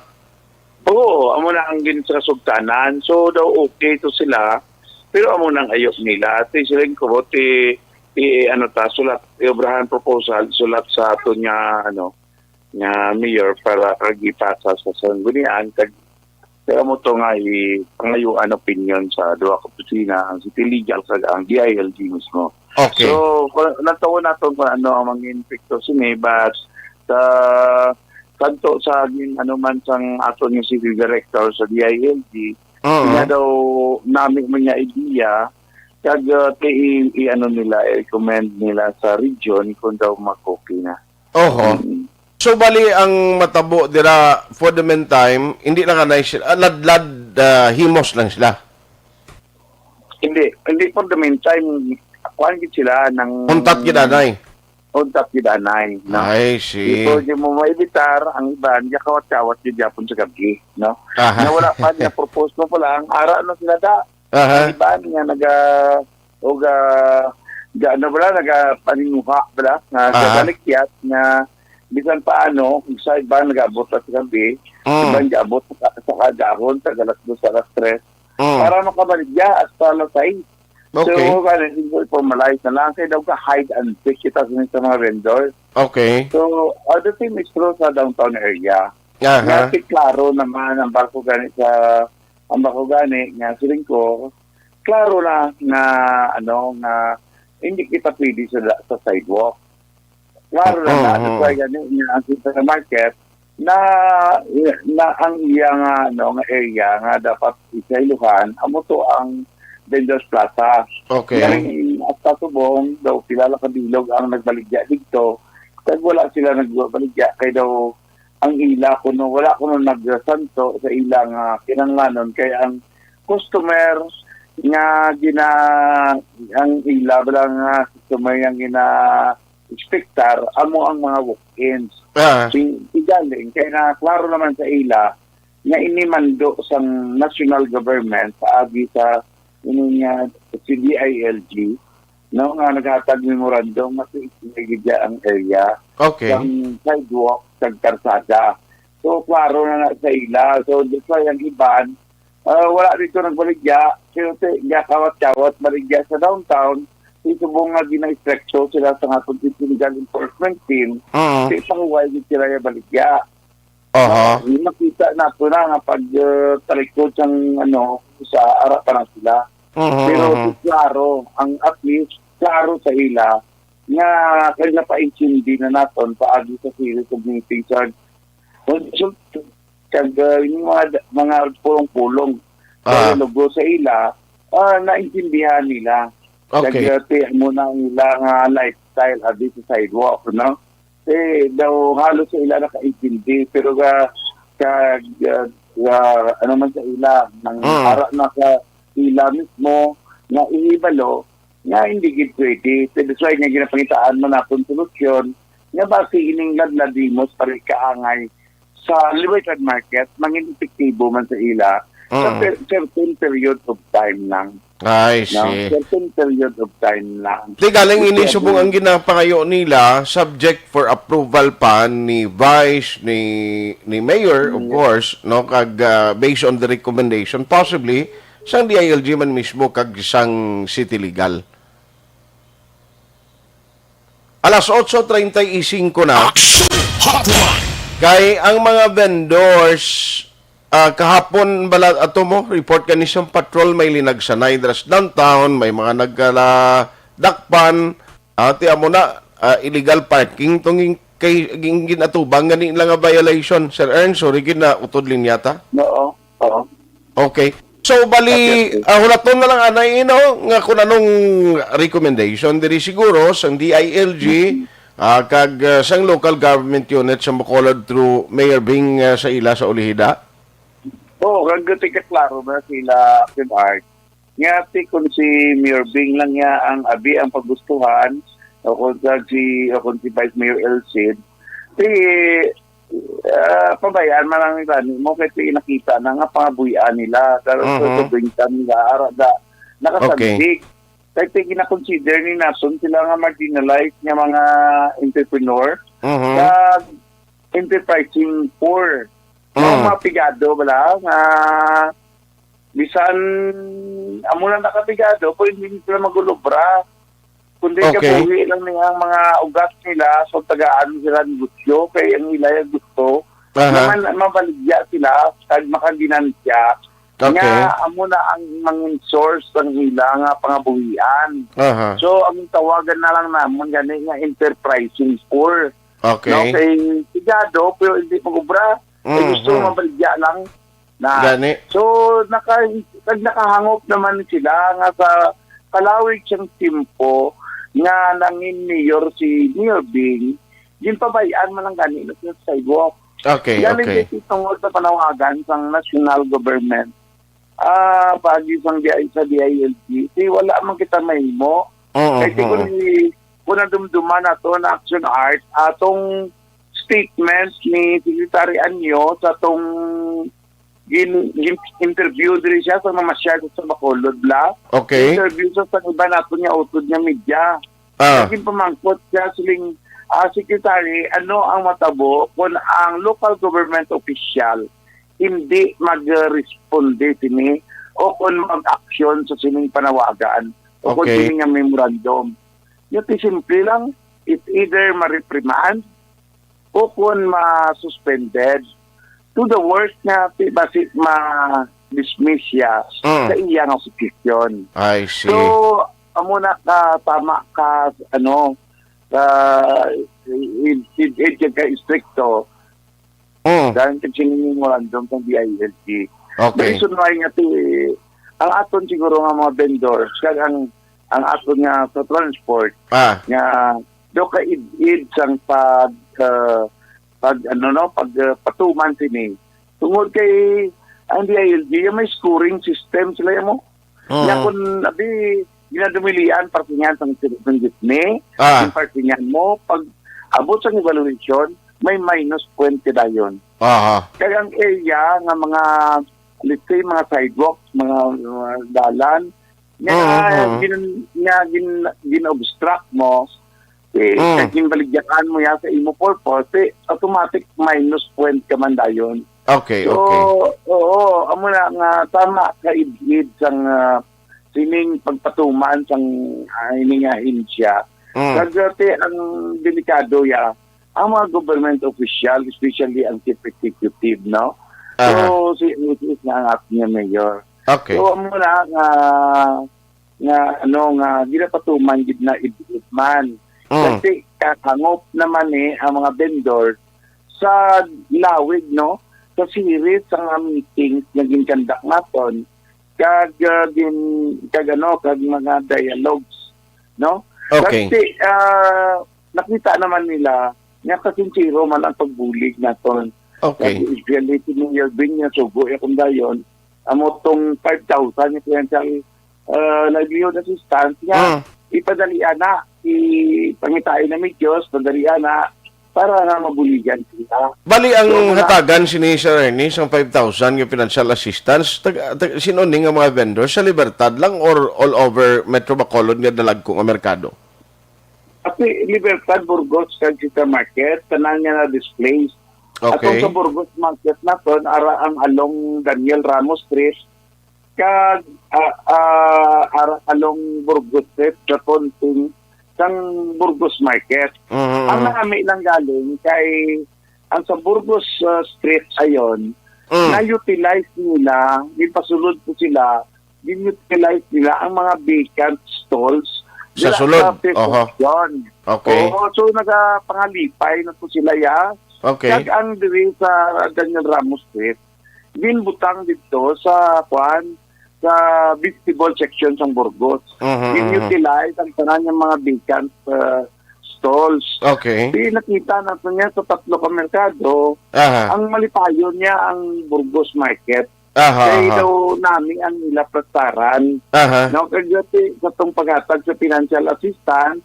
Oo, amo na ang gin-, sa kasugtanan. So, daw okay to sila, pero amo nang ayok nila. Ti siling ko, ti, ti, ano ta, sulat, iobrahan proposal, sulat sa aton nga, ano, nga mayor para kag ipasa sa sanggunian, kag kaya mo to nga i-, pangayuan opinion sa duha ka opisina, ang City Legal kag ang D I L G mismo. Okay. So, kung, natawo naton kung ano ang mga epekto sini, but sa kanto sa gin-, ano man sang aton nga city director sa D I L G, Oo. niya daw nami man niya idea, kag, uh, ti-, i-, i-, ano nila, i-recommend nila sa region kung daw mag-okay na. Oho. Mm. So, bali, ang matabo dira, for the meantime, hindi na kanay sila, ah, ladlad, ah, himos lang sila. Hindi, hindi, for the meantime, kuwan gid sila ng Untat gid anay. Untat gid anay, no? I see. Before di mo maibitar, ang iban, yakawat-kawat gid yapon sa gabi, no? Aha. Na wala pa niya propose mo pa lang, ara na sila da. Aha. Ang iban nga naga, o ga, ga, ano bala, nagapaninguha bala, nga Aha. gabalikyat nga bisan paano, kung sa iban nagaabot na sa gabi, Mm. iban gaabot sa, sa kagahon, sa alas dos, alas tres, Mm. para makabaligya hasta alas sais. Okay. So, kaya hindi ko i-formalize na lang. Kaya daw ka hide and seek kita sa, sa mga vendors. Okay. So, uh, the same is true sa downtown area. Aha. Nga, ti klaro naman ang barko gani sa, ang barko gani nga siling ko, klaro na nga, ano, nga hindi kita pwede sa, sa sidewalk. Klaro na na, Mm, that's why mm. gani nga ang supermarket na, na ang iya nga, ano, nga area nga dapat isaylohan, amo to ang Vendors Plaza. Okay. Galing hasta subong, daw kilala ka bilog ang nagbaligya dito. Kag wala sila nagbaligya, kay daw ang ila kuno, wala kuno nagsanto sa ila nga kinahanglanon, kay ang customer nga gina-, ang ila bala nga customer nga gina-expectar, amo ang mga walk-ins. Ah. Si, si galing, kay na klaro naman sa ila nga ini mando sang national government paagi sa ini nga si D I L G, no, nga naghatag memorandum nga si gid ang area Okay. sang sidewalk kag karsada. So, klaro na na sa ila. So, that's why ang iban, ah, wala dito nagbaligya. Pero ti, kawat-kawat baligya sa downtown, si subong nga gina-estrekto sila sa nga pag-, illegal enforcement team, Mm. si panguway gid sila yung baligya. Aha. No? Makita nato na nga pag, ah, talikod sang, ano, sa ara pa na sila. Mhm, Pero mhm. klaro, ang at least, klaro sa ila nga kaya napaintindi na naton paagi sa series of meetings sa consultant, kag, ah, yung mga, mga pulong-pulong. Ah. Dialogo sa ila, ah, naintindihan nila. Okay. Kag, ah, ti-, mo na ang ila nga lifestyle, abi sa sidewalk, no? Eh, daw halos sa ila nakaintindi, pero ka, ka, ah, ah, ano man sa ila, nang Mm. ara na sa ila mismo nga ihibalo nga hindi gid pwede. So, that's why nga ginapangitaan man naton solusyon nga basi ining ladlad himos para ikaangay sa Libertad Market, mangin epektibo man sa ila sa Mm. per-, certain period of time lang. I No? see. Certain period of time lang. Di galing Which ini is subong ang ginapangayo nila, subject for approval pa ni Vice, ni, ni Mayor, of Yes. course, no? Kag, ah, based on the recommendation, possibly, sang D I L G man mismo, kag sang City Legal. Alas otso treinta y cinco na. Action Hotline. Kay ang mga vendors, ah, kahapon bala ato mo, report kani sang patrol, may linagsanay dras downtown, may mga nagkala dakpan, ati amo na, ah, illegal parking tong gin-, kay gin-, ginatubang gani nila nga violation. Sir Ern, sorry gid na utod linya ta. Oo, oo. Okay. So, bali, Okay, okay. ah, hulaton na lang, anay, no, nga kung anong recommendation diri siguro sang D I L G, Mm-hmm. ah, kag, ah, sang local government unit sa Bacolod through Mayor Bing, ah, sa ila sa Olejeda? Oo, kag tika klaro na sila, Action Art. Nga ti kung si Mayor Bing lang niya ang abi ang pagustuhan, o kung sa si, o kung si Vice Mayor Elcid, ti ah, pabayaan man lang nila nimo kay ti nakita na nga pangabuhian nila. Pero Mhm. sa bingka nila, ara da, nakasandig. Okay. Kay ti gina-consider ni naton sila nga marginalized nga mga entrepreneur Mhm. sa enterprising poor. Mga, Mm. mga pigado bala nga bisan amo lang nakapigado, pero hindi sila magulobra. Kundi Okay. kabuhi lang niya ang mga ugat nila, so tagaan sila negosyo, kay ang ila gusto, Aha. naman mabaligya sila, kag makaginansya, Okay. nga amo na ang mangin source sang ila nga pangabuhian. Aha. So, ang tawagan na lang namon gani nga enterprising poor. Okay. No? Kay sigado, pero hindi mag-ubra. Kay Mm, gusto mm. mabaligya lang. Na, Gani. so, naka-, nag-, nakahangop naman sila nga sa kalawig siyang tiyempo nga nangin mayor si Mayor Bing, ginpabay-an man lang gani na sa sidewalk. Okay, Gani okay. dito tungod sa panawagan sang national government, ah, paagi sang D I, sa D I L G, di wala man kita mahimo. Oo, Kay di ko oo. ni, kung nadumduman nato na Action Art, atong statement ni Secretary Anyo sa tong gin-, gin-, interview diri siya sa mamasyal sa Bacolod, bla. Okay. Interview sa, sa iba nato niya utod nga media. Ah. Naging pamangkot siya, siling, ah, Secretary, ano ang matabo kung ang local government official hindi mag-responde sini o kung mag-aksyon sa sining panawagan o kung Okay. sini nga memorandum? Yun, ti simple lang, it either ma-reprimand o kung ma-suspended to the worst nga ti-, basi ma-dismiss siya Mm. sa iya nga posisyon. I see. So, amo na ka, tama ka, ano, ka, id-, id-, id-, ka istrikto. Mm. Dahil kag sining memorandum sang D I L G. Okay. The reason why nga ti, ang aton siguro nga mga vendors, kag ang, ang aton nga sa transport, Ah. nga do ka id-id sang pag, ah, pag, ano, no, pag, ah, patuman sini. Tungod kay ang D I L G, yung may scoring system sila mo. Mm. Nga kung, abi, ginadumilian, parkingan sang, sang jeepney, Ah. yung parkingan mo, pag abot sa evaluation, may minus twenty dayon. Aha. Kaya ang area nga mga, let's say, mga sidewalks, mga, mga dalan, nga Mm, mm. gin-, nga gin-, gin-obstruct mo, eh, Mm. kag ginbaligyakan mo ya sa imo purpose, eh, automatic minus point ka man dayon. Okay, So, okay. oo, amo na nga tama ka id-id sang, ah, sining pagpatuman sang, ah, ining ahensya. Mm. Kag, ah, ti, ang delikado ya, ang mga government official, especially ang chief executive, no? Aha. So, si, si, si nga ang aton nga mayor. Okay. So, amo na nga, nga, ano, nga ginapatuman gid na id-id man. Mm. Kasi kakangop naman, eh, ang mga vendor sa lawig, no? Sa series sa mga meetings nga ginkandak naton, kag, ah, gin-, kag, ano, kag mga dialogues, no? Okay. Kasi, ah, nakita naman nila nga kasinsero man ang pagbulig naton. Okay. Kag especially si Mayor Bing nga sugo ya kung dayon, amo tong five thousand nga financial, ah, livelihood assistance nga Mm. ipadali ana, ipangitain na mi Diyos, padali ana, para nga mabuligan sila. Bali, ang So, wala hatagan sini, Sir Ernie, sang five thousand nga financial assistance, tag-, tag-, sino ni nga mga vendors? Sa Libertad lang or all over Metro Bacolod nga dalagko nga merkado? At si Libertad, Burgos, kag City Market, tanan nga na-displaced. Okay. Atong sa Burgos Market naton, ara ang along Daniel Ramos Street, kag, ah, ah, ara along Burgos Street, sa konting sang Burgos Market. Mhm, Ang mhm. nami lang galing kay ang sa Burgos, ah, Street ayon, Mm. na-utilize nila, gipasulod ko sila, gin-utilize nila ang mga vacant stalls Sa dira sulod. sa Oho. Fifth Region. Okay. Oo, so nagapangalipay na to sila, ya. Okay. Kag ang diri sa Daniel Ramos Street, ginbutang dito sa, kuan, sa vegetable section sang Burgos. Mhm, mhm. Gin-utilize ang tanan nga mga vacant, uh, stalls. Okay. Di nakita nato niya sa tatlo ka merkado, Aha. ang malipayon niya ang Burgos Market. Aha, Kay aha. daw nami ang ila plastaran. Aha. No, kag dati sa tong paghatag sa financial assistance,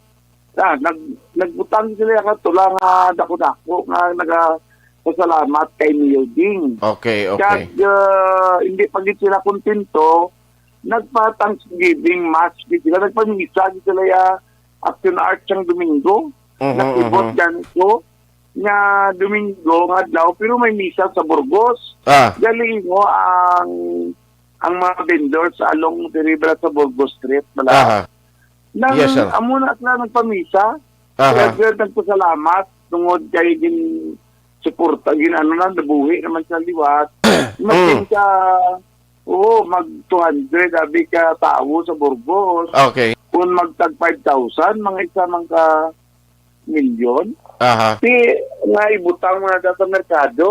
ah, nag-, nagbutang sila nga tula nga dako-dako nga nagapasalamat kay Mayor Ding. Okay, okay. Kag, ah, hindi pa gid sila kontento, nagpa-Thanksgiving mass gid sila, nagpamisa gid sila ya Action Arts sang Domingo. Mhm, Nakibot mhm. ganito nga Domingo nga adlaw, pero may misa sa Burgos. Ah. Galing mo ang, ang mga vendors sa along diri bala sa Burgos Street, bala. Aha. Nang Yes, sir. amo na sila nagpamisa, Aha. kaya sila nagpasalamat tungod kay gin-, suporta, gin-, ano na, nabuhi naman sa liwat. Maging Mm. ka, oo, mag two hundred, abi ka tawo sa Burgos. Okay. Kung magtag five thousand, mga isa man ka milyon. Aha. Ti, nga ibutang mo na sa merkado,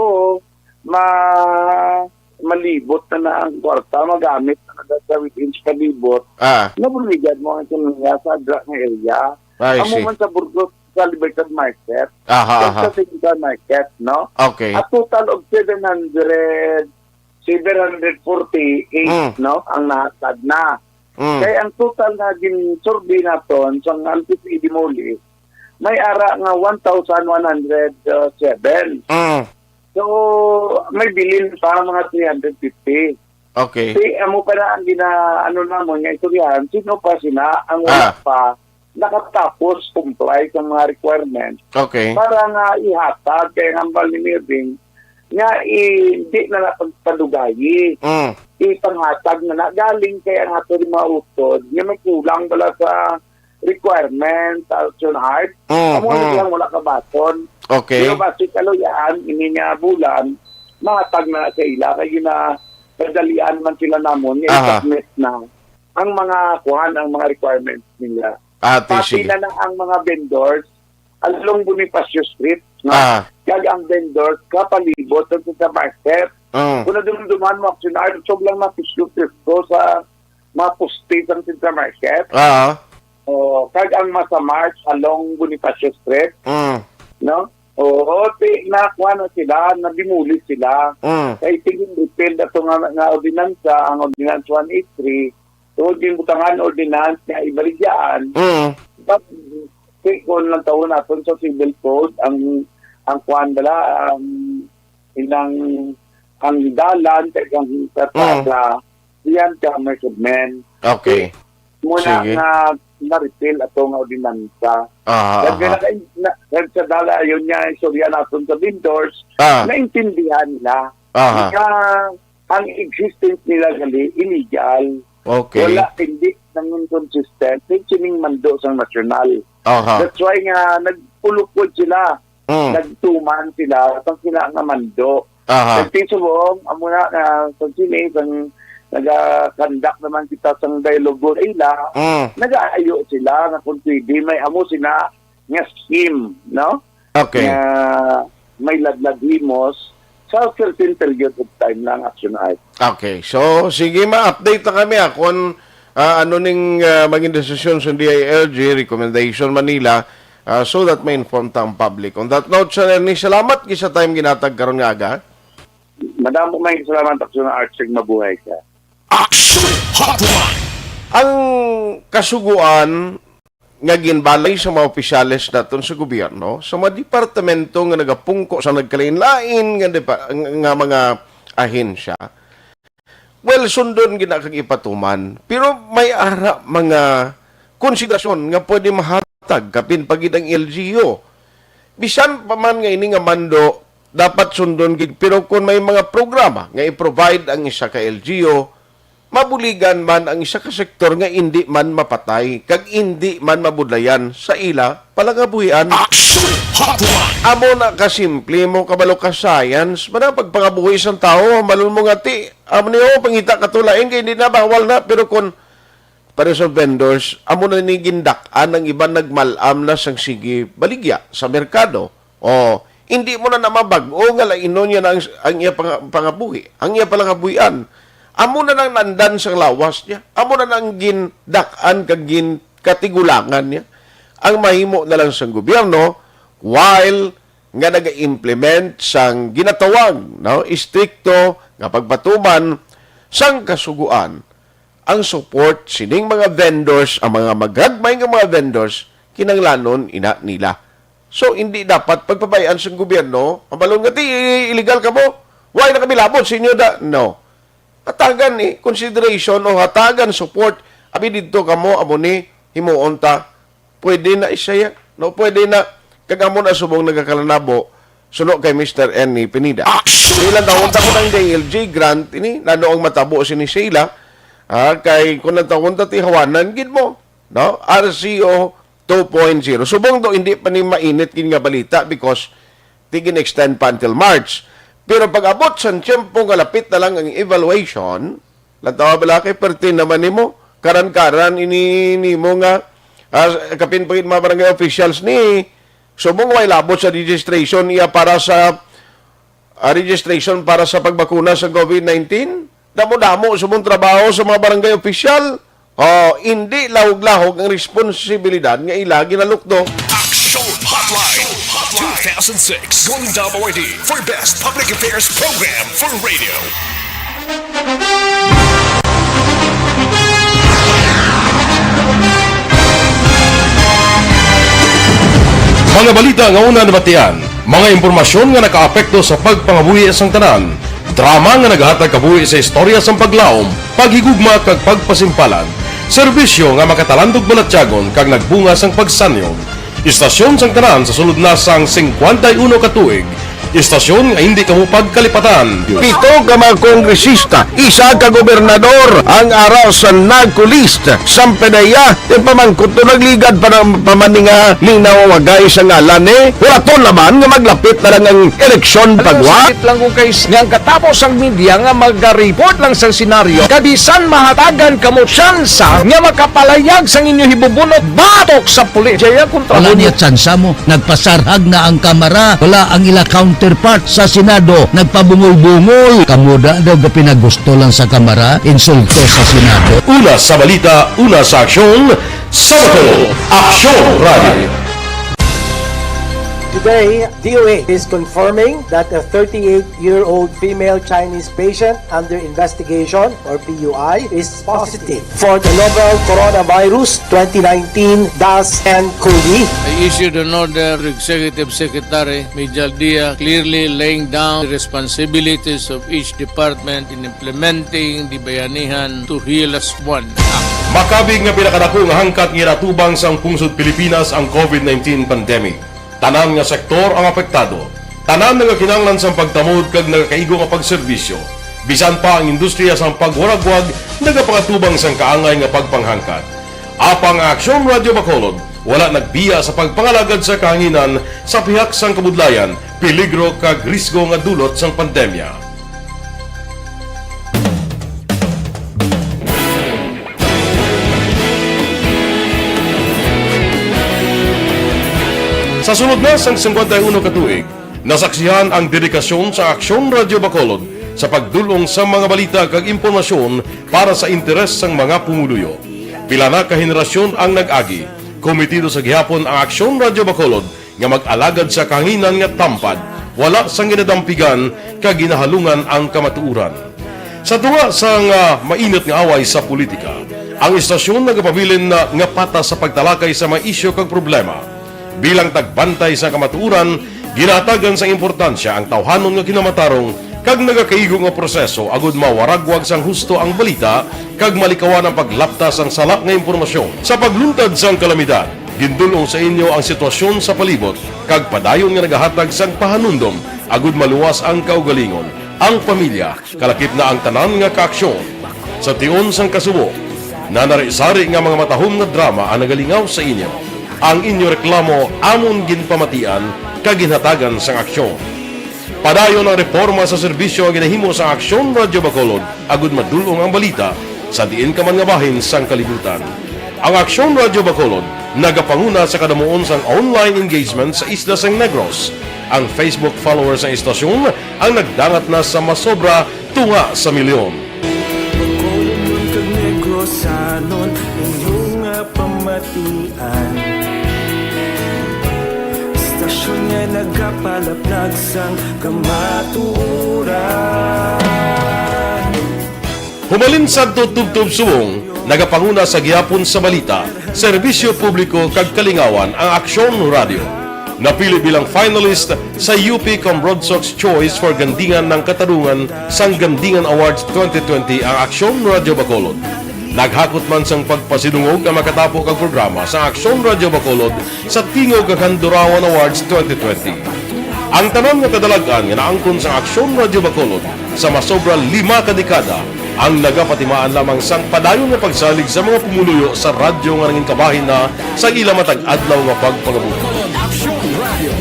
ma-, malibot na na ang kwarta, magamit na na sa within sa palibot. Ah. Nabuligan mo ang ekonomiya sa dra nga area. I Amo see. man sa Burgos, sa Libertad Market, Aha, kag aha. sa Central Market, no? Okay. A total of seven hundred, seven hundred forty-eight, Mm. no, ang nahatag na. Mm. Kay ang total nga gin-survey naton sa Altis Edimoli, may ara nga one thousand one hundred seven. Mm. So, may bilin pa mga three hundred fifty. Okay. Si, amo pa na ang gina-, ano namon nga istoryahan, sino pa sina ang wala Ah. pa nakatapos comply sa mga requirements Okay. para nga ihatag kay ang hambal ni Mirding nga i-, hindi na na pagpadugayi. Mm. Ipanghatag na na galing kay ang ato rin mga utod nga may kulang bala sa requirement, sa Action Art. Mm, Amo na mm. silang wala kabaton. Okay. Pero basi kaluyaan, ini nga bulan, mahatag na sa ila kay gina-, kadalian man sila namon nga Aha. i-submit na ang mga kuan, ang mga requirements nila. Ate, Pati sige. na na ang mga vendors along Bonifacio Street, no? Ah. Kag ang vendors kapalibot sa Central Market. Mm. Kung nadumduman mo, Action Art, so lang mapislop sa mga poste sa Central Market. Ah. O, kag ang Masa Mart along Bonifacio Street, Mm. no? Oo, ti, nakuha na sila, na-demolish sila. Mm. Kay tigin repeal na to nga, nga ordinansa, ang Ordinance one eight three, tungod yung butangan ordinance nga ibaligyaan, Mm. but, ti, kung lang tawon naton sa civil code, ang, ang kuwan bala, ang, inang, ang dalan, kag ang Mm. kalsada, diyan ka may submen. Okay. Muna Sige. nga na-repeal ato nga ordinansa. Ah, Kag aha. na, na, kag sa dala, yun nga, istorya naton sa vendors, Ah. naintindihan nila. Aha. Nga ang existence nila gali illegal. Okay. Wala, hindi nangin consistent. Sining mando sang nasyonal. Aha. That's why nga nagpulukod sila. Mm. Nagtuman sila, sang sila nga mando. Aha. Nagtisubong, amo na, ah, sa sini, sang naga-conduct naman kita sang dialogue ila, Mm. nagaayo sila nga kung pwede, may amo sila nga scheme, no? Okay. Nga may ladlad himos sa certain period of time lang, Action Art. Okay. So, sige, ma-update na kami, ah, kung, ah, ano ning, ah, maging desisyon sa D I L G, recommendation man nila, Ah, so that may inform ta ang public. On that note, Sir Ernie, salamat gid sa time ginatag karon nga aga. Madamo may salamat, Aksyon Arts, ug mabuhay ka. Action Hotline! Ang kasuguan nga ginbalay sa mga opisyales naton sa gobyerno, sa mga departamento nga nagapungko sa nagkalain-lain nga depa-, nga mga ahensya, well, sundon gina kag ipatuman. Pero may ara mga konsiderasyon nga pwede mahatag kapin pa gid ang L G U. Bisan pa man nga ini nga mando dapat sundon gid, pero kung may mga programa nga i-provide ang isa ka L G U, mabuligan man ang isa ka sektor nga indi man mapatay kag indi man mabudlayan sa ila palangabuhian. Action Hotline! Amo na kasimple mo, kabalo ka science, man ang pagpangabuhi sang tawo, malul mo nga ti, amo ni, oh, pangita ka to lain kay hindi na, bawal na, pero kung para sa vendors, amo na ni gindak-an, ang iban nagmal-am na sang sige baligya sa merkado. O, hindi mo na na mabag-o nga lainon niya na ang, ang iya panga-, pangabuhi, ang iya palangabuhian. Amo na nang nandan sang lawas niya. Amo na nang gindak-an kag ginkatigulangan niya. Ang mahimo na lang sang gobyerno, while nga naga-implement sang ginatawag, no, istrikto nga pagpatuman sang kasugoan, ang support sining mga vendors, ang mga magagmay nga mga vendors, kinahanglanon ina nila. So, hindi dapat pagpabay-an sang gobyerno, mabalon nga, "Ti, illegal kamo. Why na kami labot sa inyo da?" No. Hatagan ni consideration o hatagan support. Abi didto kamo, amo ni, himuon ta. Pwede na, Isaya. No, pwede na. Kag amo na subong nagakalanabo, suno kay Mister Ernie Pineda. Action! Ilang taon ta ko ng D L G grant ini, nano ang matabo sini sila? Ah, kay kung ang taon ta tihawanan gid mo, no? R C O two point zero. Subong do hindi pa ni mainit gid nga balita because tigin extend pa until March. Pero pag abot sa tiyempo nga lapit na lang ang evaluation, lantawa bala kay perti naman nimo, karan-karan ini nimo nga, ah, kapin pa gid mga barangay officials ni, subong way labot sa registration iya para sa, ah, registration para sa pagbakuna sa COVID nineteen. Damo-damo subong trabaho sa mga barangay official. Oh, hindi lahog-lahog ang responsibilidad nga ila ginalukdo. Action Hotline, two thousand six Golden Dome Awardee for Best Public Affairs Program for Radio. Mga balita nga una nabatian, mga impormasyon nga nakaapekto sa pagpangabuhi sang tanan, drama nga nagahatag kabuhi sa istorya sang paglaom, paghigugma kag pagpasimpalan, serbisyo nga makatalandog balatyagon kag nagbunga sang pagsanyog. Istasyon sang tanan sa sulod na sang singkwenta y uno ka tuig. Istasyon nga hindi kamo pagkalipatan. Pito ka mga kongresista, isa ka gobernador, ang ara sa NAGCO list. Sampedeya, ipamangkot to nagligad pa ng pamaninga ning nawawagay sa ngalan ni. Wala to naman nga maglapit na lang ang eleksyon pagwa. Sakit lang kung kay nga ang katapos ang media nga magariport lang sa senaryo, kabisan mahatagan kamo tsansa nga makapalayag sang inyo hibubunot batok sa pulis. Jaya kontra Wala niya tsansa mo. Nagpasarhag na ang Kamara. Wala ang ila counterpart sa Senado. Nagpabungol-bungol. Kamo da daw gapinagusto lang sa Kamara. Insulto sa Senado. Una sa balita, una sa aksyon, sa Bacolod, Aksyon Radio. Today, D O A is confirming that a thirty-eight-year-old female Chinese patient under investigation, or P U I, is positive for the novel coronavirus twenty nineteen dash N cov. I issued an order to Executive Secretary Major Dia, clearly laying down the responsibilities of each department in implementing the Bayanihan to Heal as One Act. Makabig nga pinakadako nga hangkat nga ginatubang sang pungsod Pilipinas ang COVID nineteen pandemic. Tanan nga sektor ang apektado. Tanan nagakinahanglan sang pagtamod kag nagakaigo nga pagserbisyo. Bisan pa ang industriya sang pagwaragwag nagapangatubang sang kaangay nga pagpanghangkat. Apang ang Aksyon Radio Bacolod wala nagbiya sa pagpangalagad sa kahanginan sa pihak sang kabudlayan, peligro kag risgo nga dulot sang pandemya. Sa sulod na sang singkwenta y uno ka tuig, nasaksihan ang dedikasyon sa Aksyon Radio Bacolod sa pagdul-ong sa mga balita kag impormasyon para sa interes sang mga pumuluyo. Pila na ka henerasyon ang nag-agi, Komitido sa gihapon ang Aksyon Radyo Bacolod nga mag-alagad sa kahanginan nga tampad, wala sang ginadampigan kag ginahalungan ang kamatuoran. Sa tunga sang, ah, mainit nga away sa politika, ang istasyon nagapabilin na nga patas sa pagtalakay sa mga isyu kag problema. Bilang tagbantay sa kamatuoran, ginahatagan sang importansya ang tawhanon nga kinamatarong kag nagakaigo nga proseso agud mawaragwag sang husto ang balita kag malikawan ang paglapta sang sala nga impormasyon. Sa pagluntad sang kalamidad, gindul-ong sa inyo ang sitwasyon sa palibot kag padayon nga nagahatag sang pahanumdom agud maluwas ang kaugalingon, ang pamilya, kalakip na ang tanan nga kaaksyon. Sa tion sang kasubo, nanari-sari nga mga matahom nga drama ang nagalingaw sa inyo. Ang inyo reklamo amon ginpamatian kag ginhatagan sang aksyon. Padayon ang reporma sa serbisyo nga ginahimo sang Aksyon Radyo Bacolod agud madul-ong ang balita sa diin ka man nga bahin sang kalibutan. Ang Aksyon Radyo Bacolod nagapanguna sa kadamuon sang online engagement sa isla sang Negros. Ang Facebook followers sang istasyon ang nagdangat na sa masobra tunga sa milyon. Bacolodnon kag Negrosanon, inyo nga pamatian. Istasyon nga nagapalaplag sang kamatuoran. Humalin sadto tubtob subong, nagapanguna sa gihapon sa balita, serbisyo publiko kag kalingawan ang Aksyon Radyo. Napili bilang finalist sa U P Cambronsox Choice for Gandingan ng Katarungan sang Gandingan Awards twenty twenty ang Aksyon Radyo Bacolod. Naghakot man sang pagpasidungog ang makatapo kag programa sa Aksyon Radyo Bacolod sa Tingog kag Handurawan Awards twenty twenty. Ang tanan nga kadalag-an nga naangkon sang Aksyon Radyo Bacolod sa masobra lima ka dekada ang nagapatimaan lamang sang padayon nga pagsalig sa mga pumuluyo sa radyo nga nangin kabahin na sa ila matag adlaw nga pagpangabuhi. Aksyon Radio.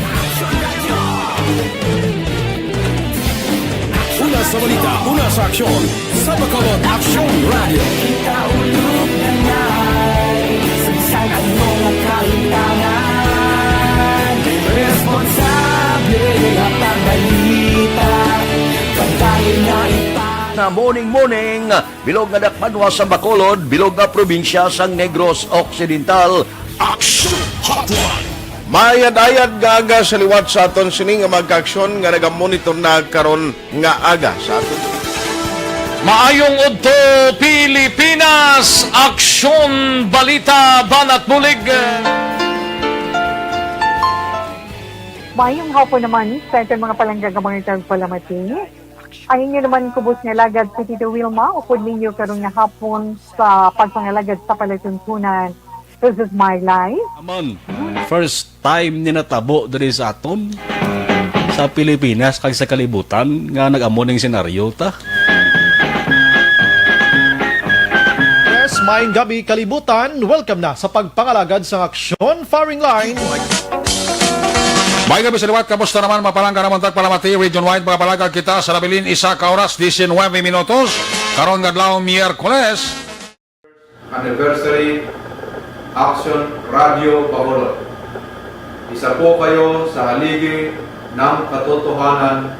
Una sa balita, una sa aksyon, sa Bacolod Aksyon Radio. Kita ulog na ngay, sa bisan ano nga kalimtangan, responsable nga pagbalita, pagdali na ipa- Na morning, morning, bilog nga dakbanwa sa Bacolod, bilog nga probinsya sang Negros Occidental. Action Hotline. Mayad-ayad nga aga sa liwat sa aton sini nga mga kaaksyon nga nagamonitor na karon nga aga sa aton. Maayong udto, Pilipinas! Aksyon, balita, banat bulig. Maayong hapon naman sa aton mga palangga nga mga tagpalamati. Ang inyo naman kubos nga alagad, si Tito Wilma, upod ninyo karon nga hapon sa pagpangalagad sa palatuntunan. This is my life. Amon, first time ni natabo diri sa aton, sa Pilipinas kag sa kalibutan nga nag-amo ning senaryo ta. Yes, maayong gabi, kalibutan. Welcome na sa pagpangalagad sang Aksyon Firing Line. Maayong gabi sa liwat. Kamusta naman, mapalangga namon tagpalamati, region wide, mga palangga kita sa nabilin, isa ka oras, diecinuebe minutos. Karon nga adlaw, Miyerkules. Anniversary Action Radio Bacolod. Isa po kayo sa haligi ng katotohanan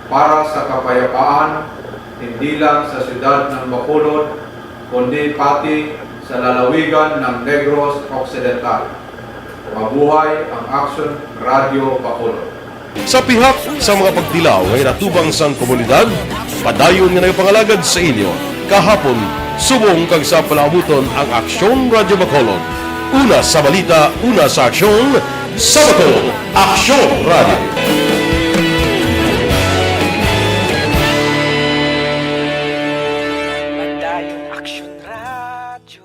para sa kapayapaan, hindi lang sa siyudad ng Bacolod, kundi pati sa lalawigan ng Negros Occidental. Mabuhay ang Action Radio Bacolod. Sa pihak sa mga pagtilaw nga ginatubang sang komunidad, padayon nga nagapangalagad sa inyo kahapon, subong kag sa palaabuton ang Aksyon Radyo Bacolod. Una sa balita, una sa aksyon, sa Bacolod, Aksyon Radyo. Padayon Aksyon Radyo.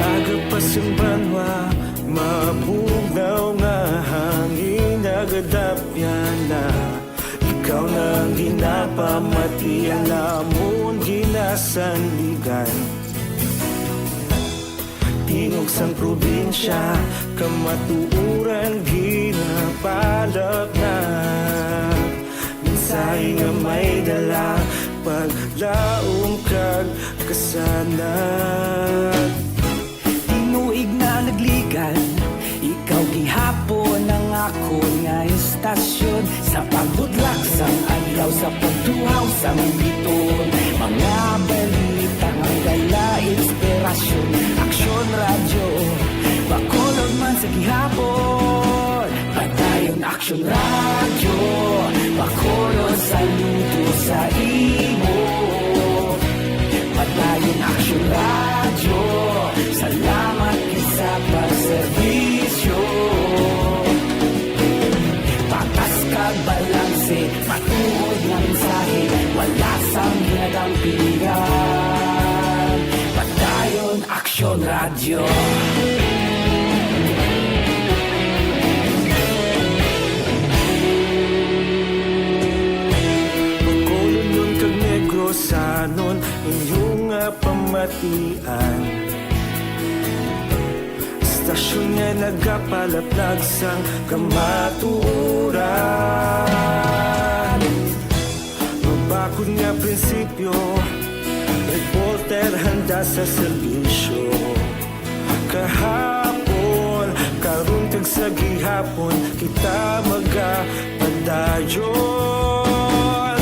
Aga pa sing banwa, mabugnaw nga hangin, nagadapyan na. Ikaw na ang ginapamatian namon ginasandigan. Tingog sang probinsya, kamatuoran ginapalapnag. Mensahe nga may dala, paglaom kag Sana tinuig na nagligan, ikaw gihapon ang akon nga istasyon. Sa pagbutlak sang adlaw, sa pagtuhaw sang biton, mga balita nga dala inspirasyon. Aksyon Radyo Bacolod man sa gihapon. Padayon Aksyon Radyo Bacolod, saludo sa imo. Padayon Aksyon Radyo, salamat gid sa pagserbisyo. Patas kag balanse, matuod nga mensahe, wala sang ginadampigan. Padayon Aksyon Radyo. Bacolodnon kag Negrosanon, inyo nga pamatian. Istasyon nga nagapalaplag sang kamatuoran. Mabakod nga prinsipyo, reporter handa sa serbisyo. Kahapon, karon kag sa gihapon, kita magapadayon.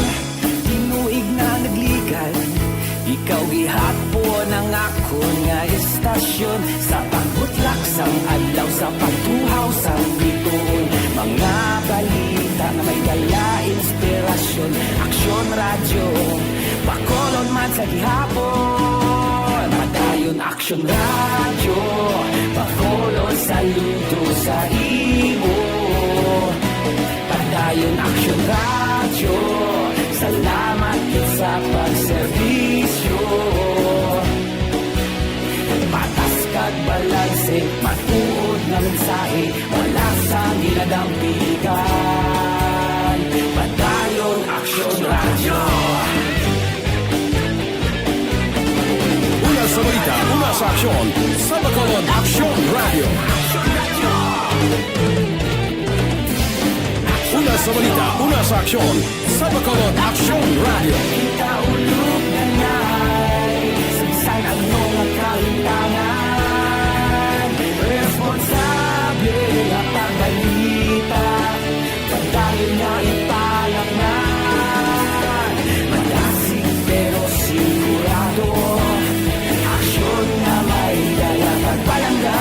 Tinuig na nagligan, ikaw gihapon ang akon nga istasyon. Sa pagbutlak sang adlaw, sa pagtuhaw sang biton, mga balita nga may dala inspirasyon. Aksyon Radyo Bacolod man sa gihapon. Padayon Aksyon Radyo Bacolod, saludo sa imo. Padayon Aksyon Radyo, salamat gid sa pagserbisyo. Patas kag balanse, matuod nga mensahe, wala sang ginadampigan. Padayon Aksyon Radyo. Una sa balita, una sa aksyon, sa Bacolod Aksyon Radyo. Una sa balita, una sa aksyon, sa Bacolod Aksyon Radyo. Kita ulog na nay, sa bisan ano nga kalimtangan, responsable nga pagbalita. Padayon nga ipalamnan, madasig pero sigurado, aksyon nga may dala kag palangga.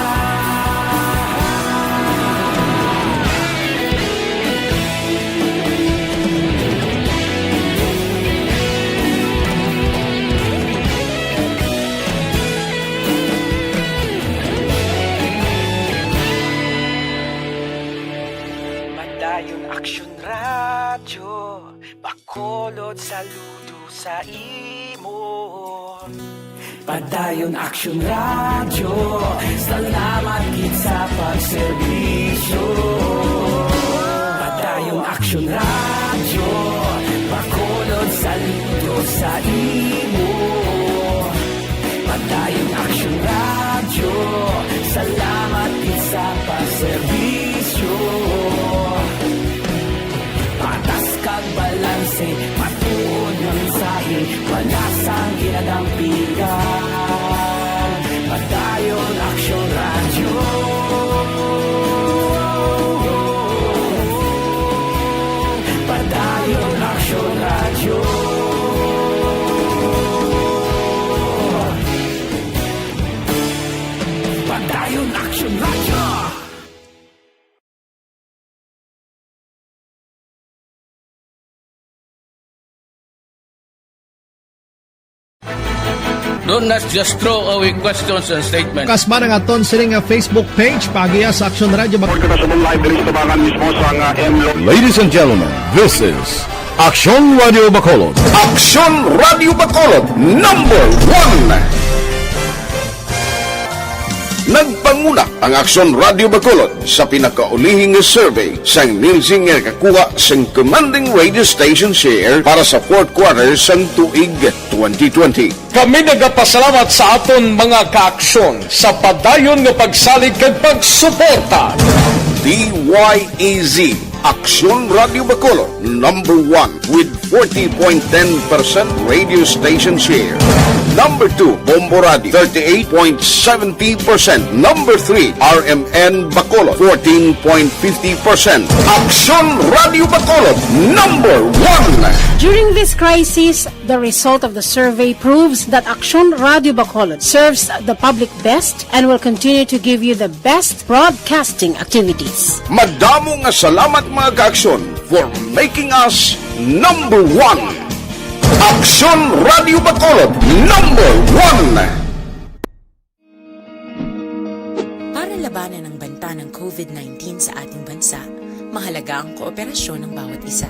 Padayon Aksyon Radyo Bacolod, saludo sa imo. Padayon Aksyon Radyo, salamat gid sa pagserbisyo. Padayon Aksyon Radyo Bacolod, saludo sa imo. Padayon Aksyon Radyo, salamat gid sa pagserbisyo. Patas kag balanse, matuod nga mensahe, wala sang ginadampigan. Padayon Aksyon Radyo. Padayon Aksyon Radyo. Padayon Aksyon Radyo. Do not just throw away questions and statements. Kasba na nga ton sini nga Facebook page, paagiya sa Aksyon Radyo Bacolod. Report kita sa live diri sa tabangan mismo sa nga M Lo- Ladies and gentlemen, this is Aksyon Radyo Bacolod. Aksyon Radyo Bacolod, number one. Nagpanguna ang Aksyon Radyo Bacolod sa pinakaulihi nga survey sang Nielsen nga nakakuha sang commanding radio station share para sa fourth quarter sang tuig twenty twenty. Kami nagapasalamat sa aton mga kaaksyon sa padayon nga pagsalig kag pagsuporta. D Y E Z, Aksyon Radyo Bacolod, number one with forty point ten percent radio station share. Number two, Bombo Radio, thirty-eight point seventy percent. Number three, R M N Bacolod, fourteen point fifty percent. Aksyon Radio Bacolod, number one. During this crisis, the result of the survey proves that Aksyon Radio Bacolod serves the public best and will continue to give you the best broadcasting activities. Madamo nga salamat, mga ka-Aksyon, for making us number one. Aksyon Radio Bacolod, number one. Para labanan ang banta ng covid nineteen sa ating bansa, mahalaga ang kooperasyon ng bawat isa.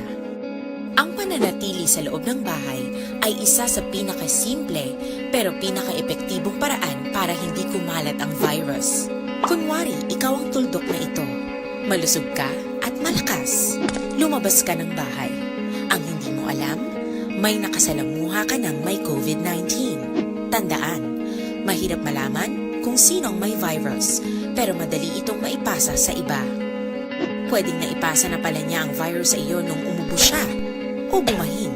Ang pananatili sa loob ng bahay ay isa sa pinakasimple pero pinakaepektibong paraan para hindi kumalat ang virus. Kunwari, ikaw ang tuldok na ito. Malusog ka at malakas. Lumabas ka ng bahay. Ang hindi mo alam, may nakasalamuha ka ng may covid nineteen. Tandaan, mahirap malaman kung sino ang may virus, pero madali itong maipasa sa iba. Pwedeng naipasa na pala niya ang virus sa iyo nung umubo siya o bumahin.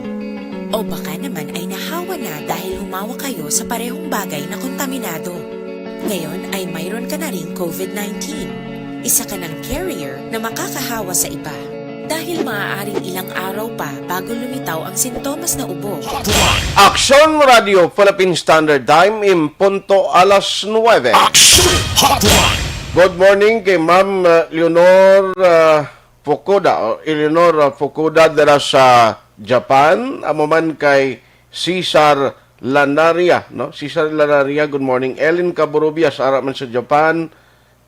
O baka naman ay nahawa na dahil humawak kayo sa parehong bagay na kontaminado. Ngayon ay mayroon ka na ring covid nineteen. Isa ka ng carrier na makakahawa sa iba. Dahil maaaring ilang araw pa bago lumitaw ang sintomas na ubo. Aksyon Radio Philippine Standard Time, in punto alas nuwebe. Aksyon Hotline. Good morning kay Ma'am, uh, Leonor, uh, Fukuda, o Eleanor, uh, Fukuda dira sa Japan, amo man kay Cesar Lanaria, no? Cesar Lanaria, good morning. Ellen Caborubias, ara man sa Japan,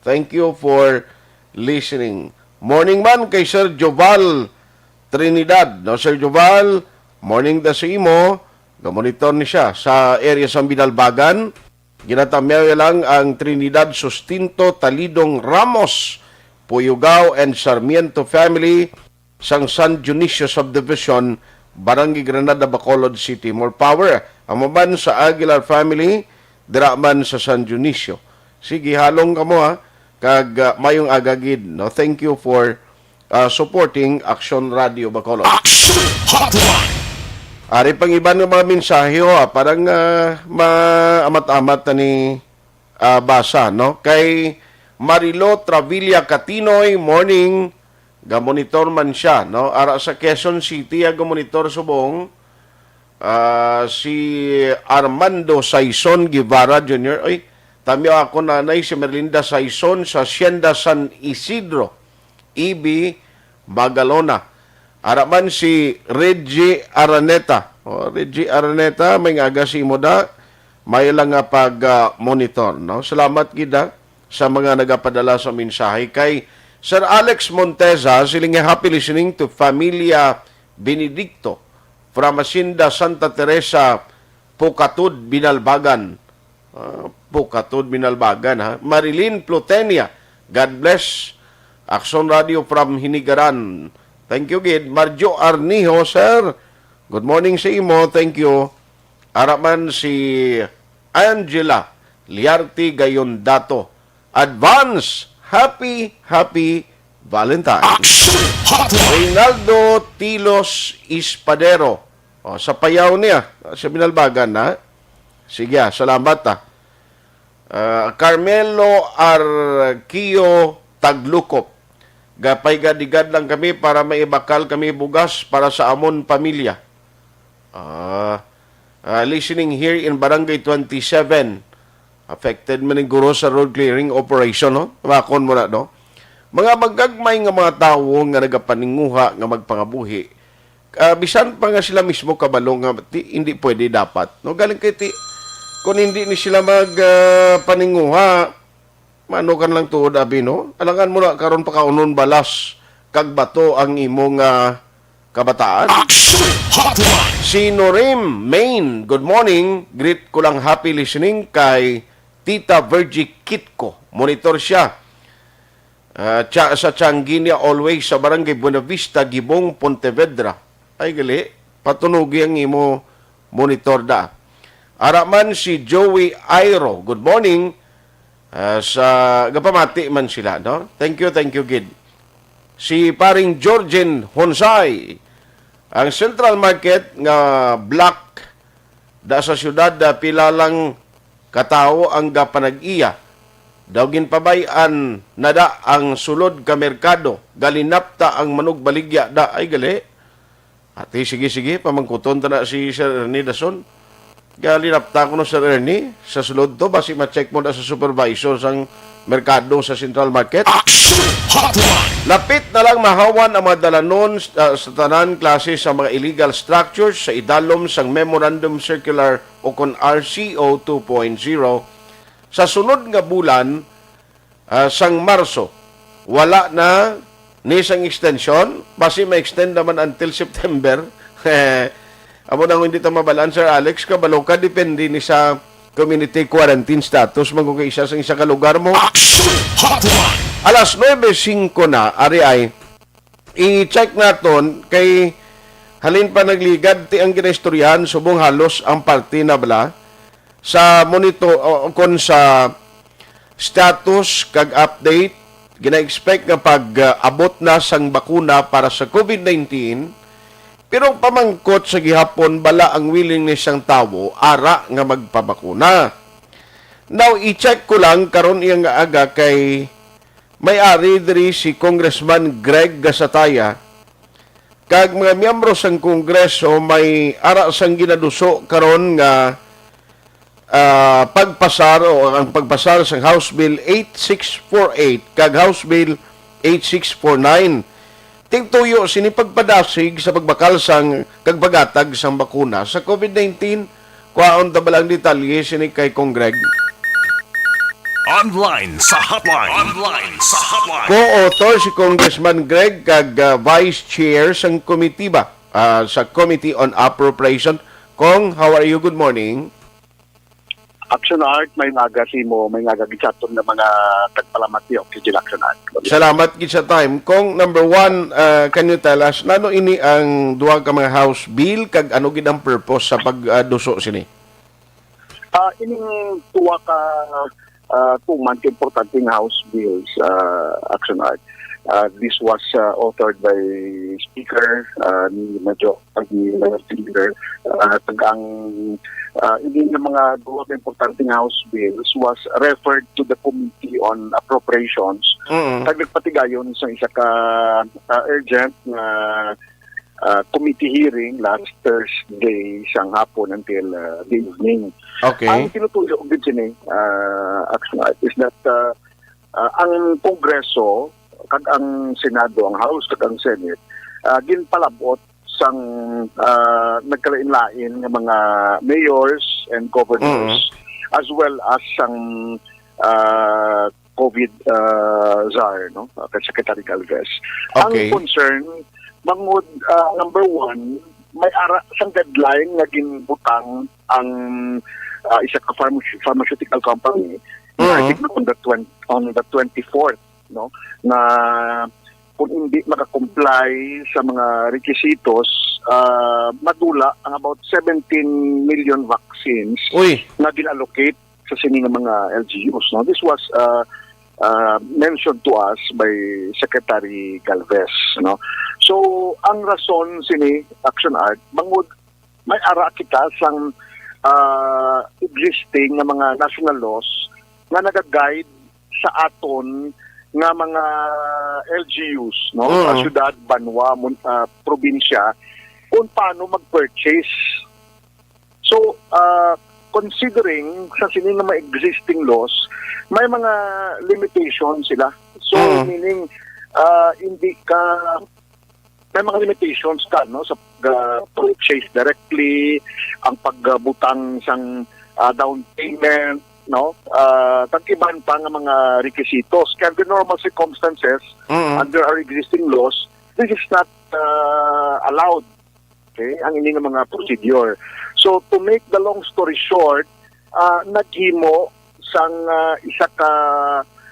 thank you for listening. Morning man kay Sir Joval Trinidad, no? Sir Joval, morning da sa imo. Gamonitor ni siya sa area sa Binalbagan. Ginatamyaw lang ang Trinidad Sustinto Talidong Ramos, Puyugao and Sarmiento family sang San Dionisio Subdivision, Barangay Granada, Bacolod City. More power. Amo man sa Aguilar family, dira man sa San Dionisio. Sige, halong kamo ha, kag, ah, mayong aga gid, no? Thank you for, ah, supporting Aksyon Radio Bacolod. Aksyon Hotline. Ari pang iban nga mga mensahe, ha, parang, ah, maamat-amat na ni, ah, basa, no? Kay Marilo Travilla Catinoy, morning. Gamonitor man siya, no? Ara sa Quezon City, ah, gamonitor subong. Ah, si Armando Saison Guevara Junior. Ay, tamyo ako nanay, si Merlinda Saison sa Hacienda San Isidro, E B, Magalona. Ara man si Reggie Araneta. O, Reggie Araneta, may nga aga si imo da. May lang nga pag, ah, monitor, no? Salamat gid, ah, sa mga nagapadala sa mensahe. Kay Sir Alex Monteza, siling nga, "Happy listening to Familia Benedicto from Hacienda Santa Teresa, Pukatod, Binalbagan." Ah, Pukatod, Binalbagan, ha? Marilyn Plutenia, God bless. Aksyon Radio from Hinigaran. Thank you, gid. Marjo Arnijo, sir. Good morning sa imo. Thank you. Ara man si Angela Liarte Gayondato. Advance, happy, happy Valentine. Action Hotline. Reynaldo Tilos Espadero. O, sa Payaw niya, sa Binalbagan, ha? Sige, ah, salamat, ah. Ah, Carmelo Arquio Taglukop. Gapaygadigad lang kami para maibakal kami bugas para sa amon pamilya. Ah, ah, listening here in Barangay twenty-seven. Affected man ni guro sa road clearing operation, no? Bakon mo na, no? Mga magagmay nga mga tawo nga nagapaninguha nga magpangabuhi, ah, bisan pa nga sila mismo kabalo nga ti-, hindi pwede dapat, no? Galing kay ti-, kung hindi ni sila mag, ah, paninguha, mano kan lang tuod, abi, no? Alangan mo na karon pakaunon balas kag bato ang imo nga kabataan. Action Hotline. Si Norim Main, good morning. Greet ko lang, happy listening kay Tita Virgie Kitco. Monitor siya. Ah, tsa-, sa Changinia always, sa Barangay Buenavista, Gibong, Pontevedra. Ay, gali. Patunugi ang imo monitor da. Ara man si Joey Airo. Good morning. Ah, sa, gapamati man sila, no? Thank you, thank you, gid. Si paring Georgin Honsay, ang Central Market nga block Da sa siyudad, ah, pila lang ka tawo ang gapanag-iya. Daw ginpabay-an na da ang sulod ka merkado, galinapta ang manugbaligya da. Ay, gali. Ati, sige, sige, pamangkuton ta na si Sir Ernie Dason. Galinapta ko no, Sir Ernie, sa sulod to, basi ma-check mo na sa supervisor sang merkado sa Central Market. Action Hotline! Lapit na lang mahawan ang mga dalanon, ah, sa tanan klase sa mga illegal structures sa idalom sang Memorandum Circular o kon R C O two point zero sa sunod nga bulan, ah, sang Marso. Wala na ni sang extension, basi ma-extend naman until September. Amo na, hindi ta mabalaan, Sir Alex, kabalo ka, depende ni sa community quarantine status, man kung kay isa sang isa ka lugar mo. Action Hotline! Alas nuebe singko na, ari ay, i-check naton kay halin pa nagligad ti ang ginaistoryahan subong halos ang parte na bala sa monitor o kon sa status kag update, gina-expect nga pag-abot na sang bakuna para sa COVID nineteen, pero pamangkot sa gihapon bala ang willingness sang tawo ara nga magpabakuna. Now, i-check ko lang karon iya nga aga kay may ari diri si Congressman Greg Gasataya kag mga miyembro sang Kongreso may ara sang ginaduso karon nga, ah, pagpasar o ang pagpasar sang House Bill eight six four eight kag House Bill eight six four nine. Tigtuyo sini pagpadasig sa pagbakal sang kag paghatag sang bakuna sa COVID nineteen. Kwaon ta bala ang detalye sini kay Cong Greg. Online sa hotline. Online sa hotline. Co-author si Congressman Greg kag, ah, Vice Chair sang komitiba, ah, sa Committee on Appropriation. Cong, how are you? Good morning. Action Art, may nga aga sa imo, may nga aga gid sa aton nga mga tagpalamati, okay, Action Art. Salamat gid sa time. Cong, number one, ah, can you tell us, nano ini ang duha ka mga House Bill kag ano gid ang purpose sa pagduso sini? Ah, ining duha ka, ah, tuman ka importanteng House Bills, ah, Action Art. Ah, this was, ah, authored by Speaker, ah, ni Major, ni Major Speaker. Ah, kag ang, ah, ini nga mga duha ka importanteng House Bills was referred to the Committee on Appropriations. Mm. Kag nagpatigayon sa isa ka, ah, urgent nga ah, committee hearing last Thursday sang hapon until, ah, the evening. Okay. Ang tinutuyo gid sini, ah, Action Art, is that, ah, ah, ang Kongreso kag ang Senado, ang House kag ang Senate, ah, ginpalab-ot sang, ah, nagkalain-lain nga mga mayors and governors, Mm. as well as sang, ah, COVID, ah, czar, no? Ah, kay Secretary Galvez. Okay. Ang concern, bangod, ah, number one, may ara sang deadline nga ginbutang ang, ah, isa ka pharmace-, pharmaceutical company, Mm. I think on the twenty, on the twenty-fourth, no? Na kung hindi maka-comply sa mga requisitos, ah, madula ang about seventeen million vaccines Uy. na gin-allocate sa sini nga mga L G Us, no? This was, uh, uh, mentioned to us by Secretary Galvez, no? So, ang rason sini, Action Art, bangod may ara kita sang, uh, existing nga mga national laws nga nagaguide sa aton nga mga L G Us, no? Mm. Uh, syudad, banwa, mun-, uh, probinsya, kung paano mag-purchase. So, ah, considering sa sini nga mga existing laws, may mga limitations sila. So, Mm. meaning, ah, hindi ka, may mga limitations ka, no, sa pag, ah, purchase directly, ang pagbutang sang, ah, down payment, no, ah, kag iban pa nga mga requisitos. Kaya under normal circumstances, Mm. under our existing laws, this is not, ah, allowed. Okay, ang ini nga mga procedure. So, to make the long story short, ah, naghimo sang, ah, isa ka,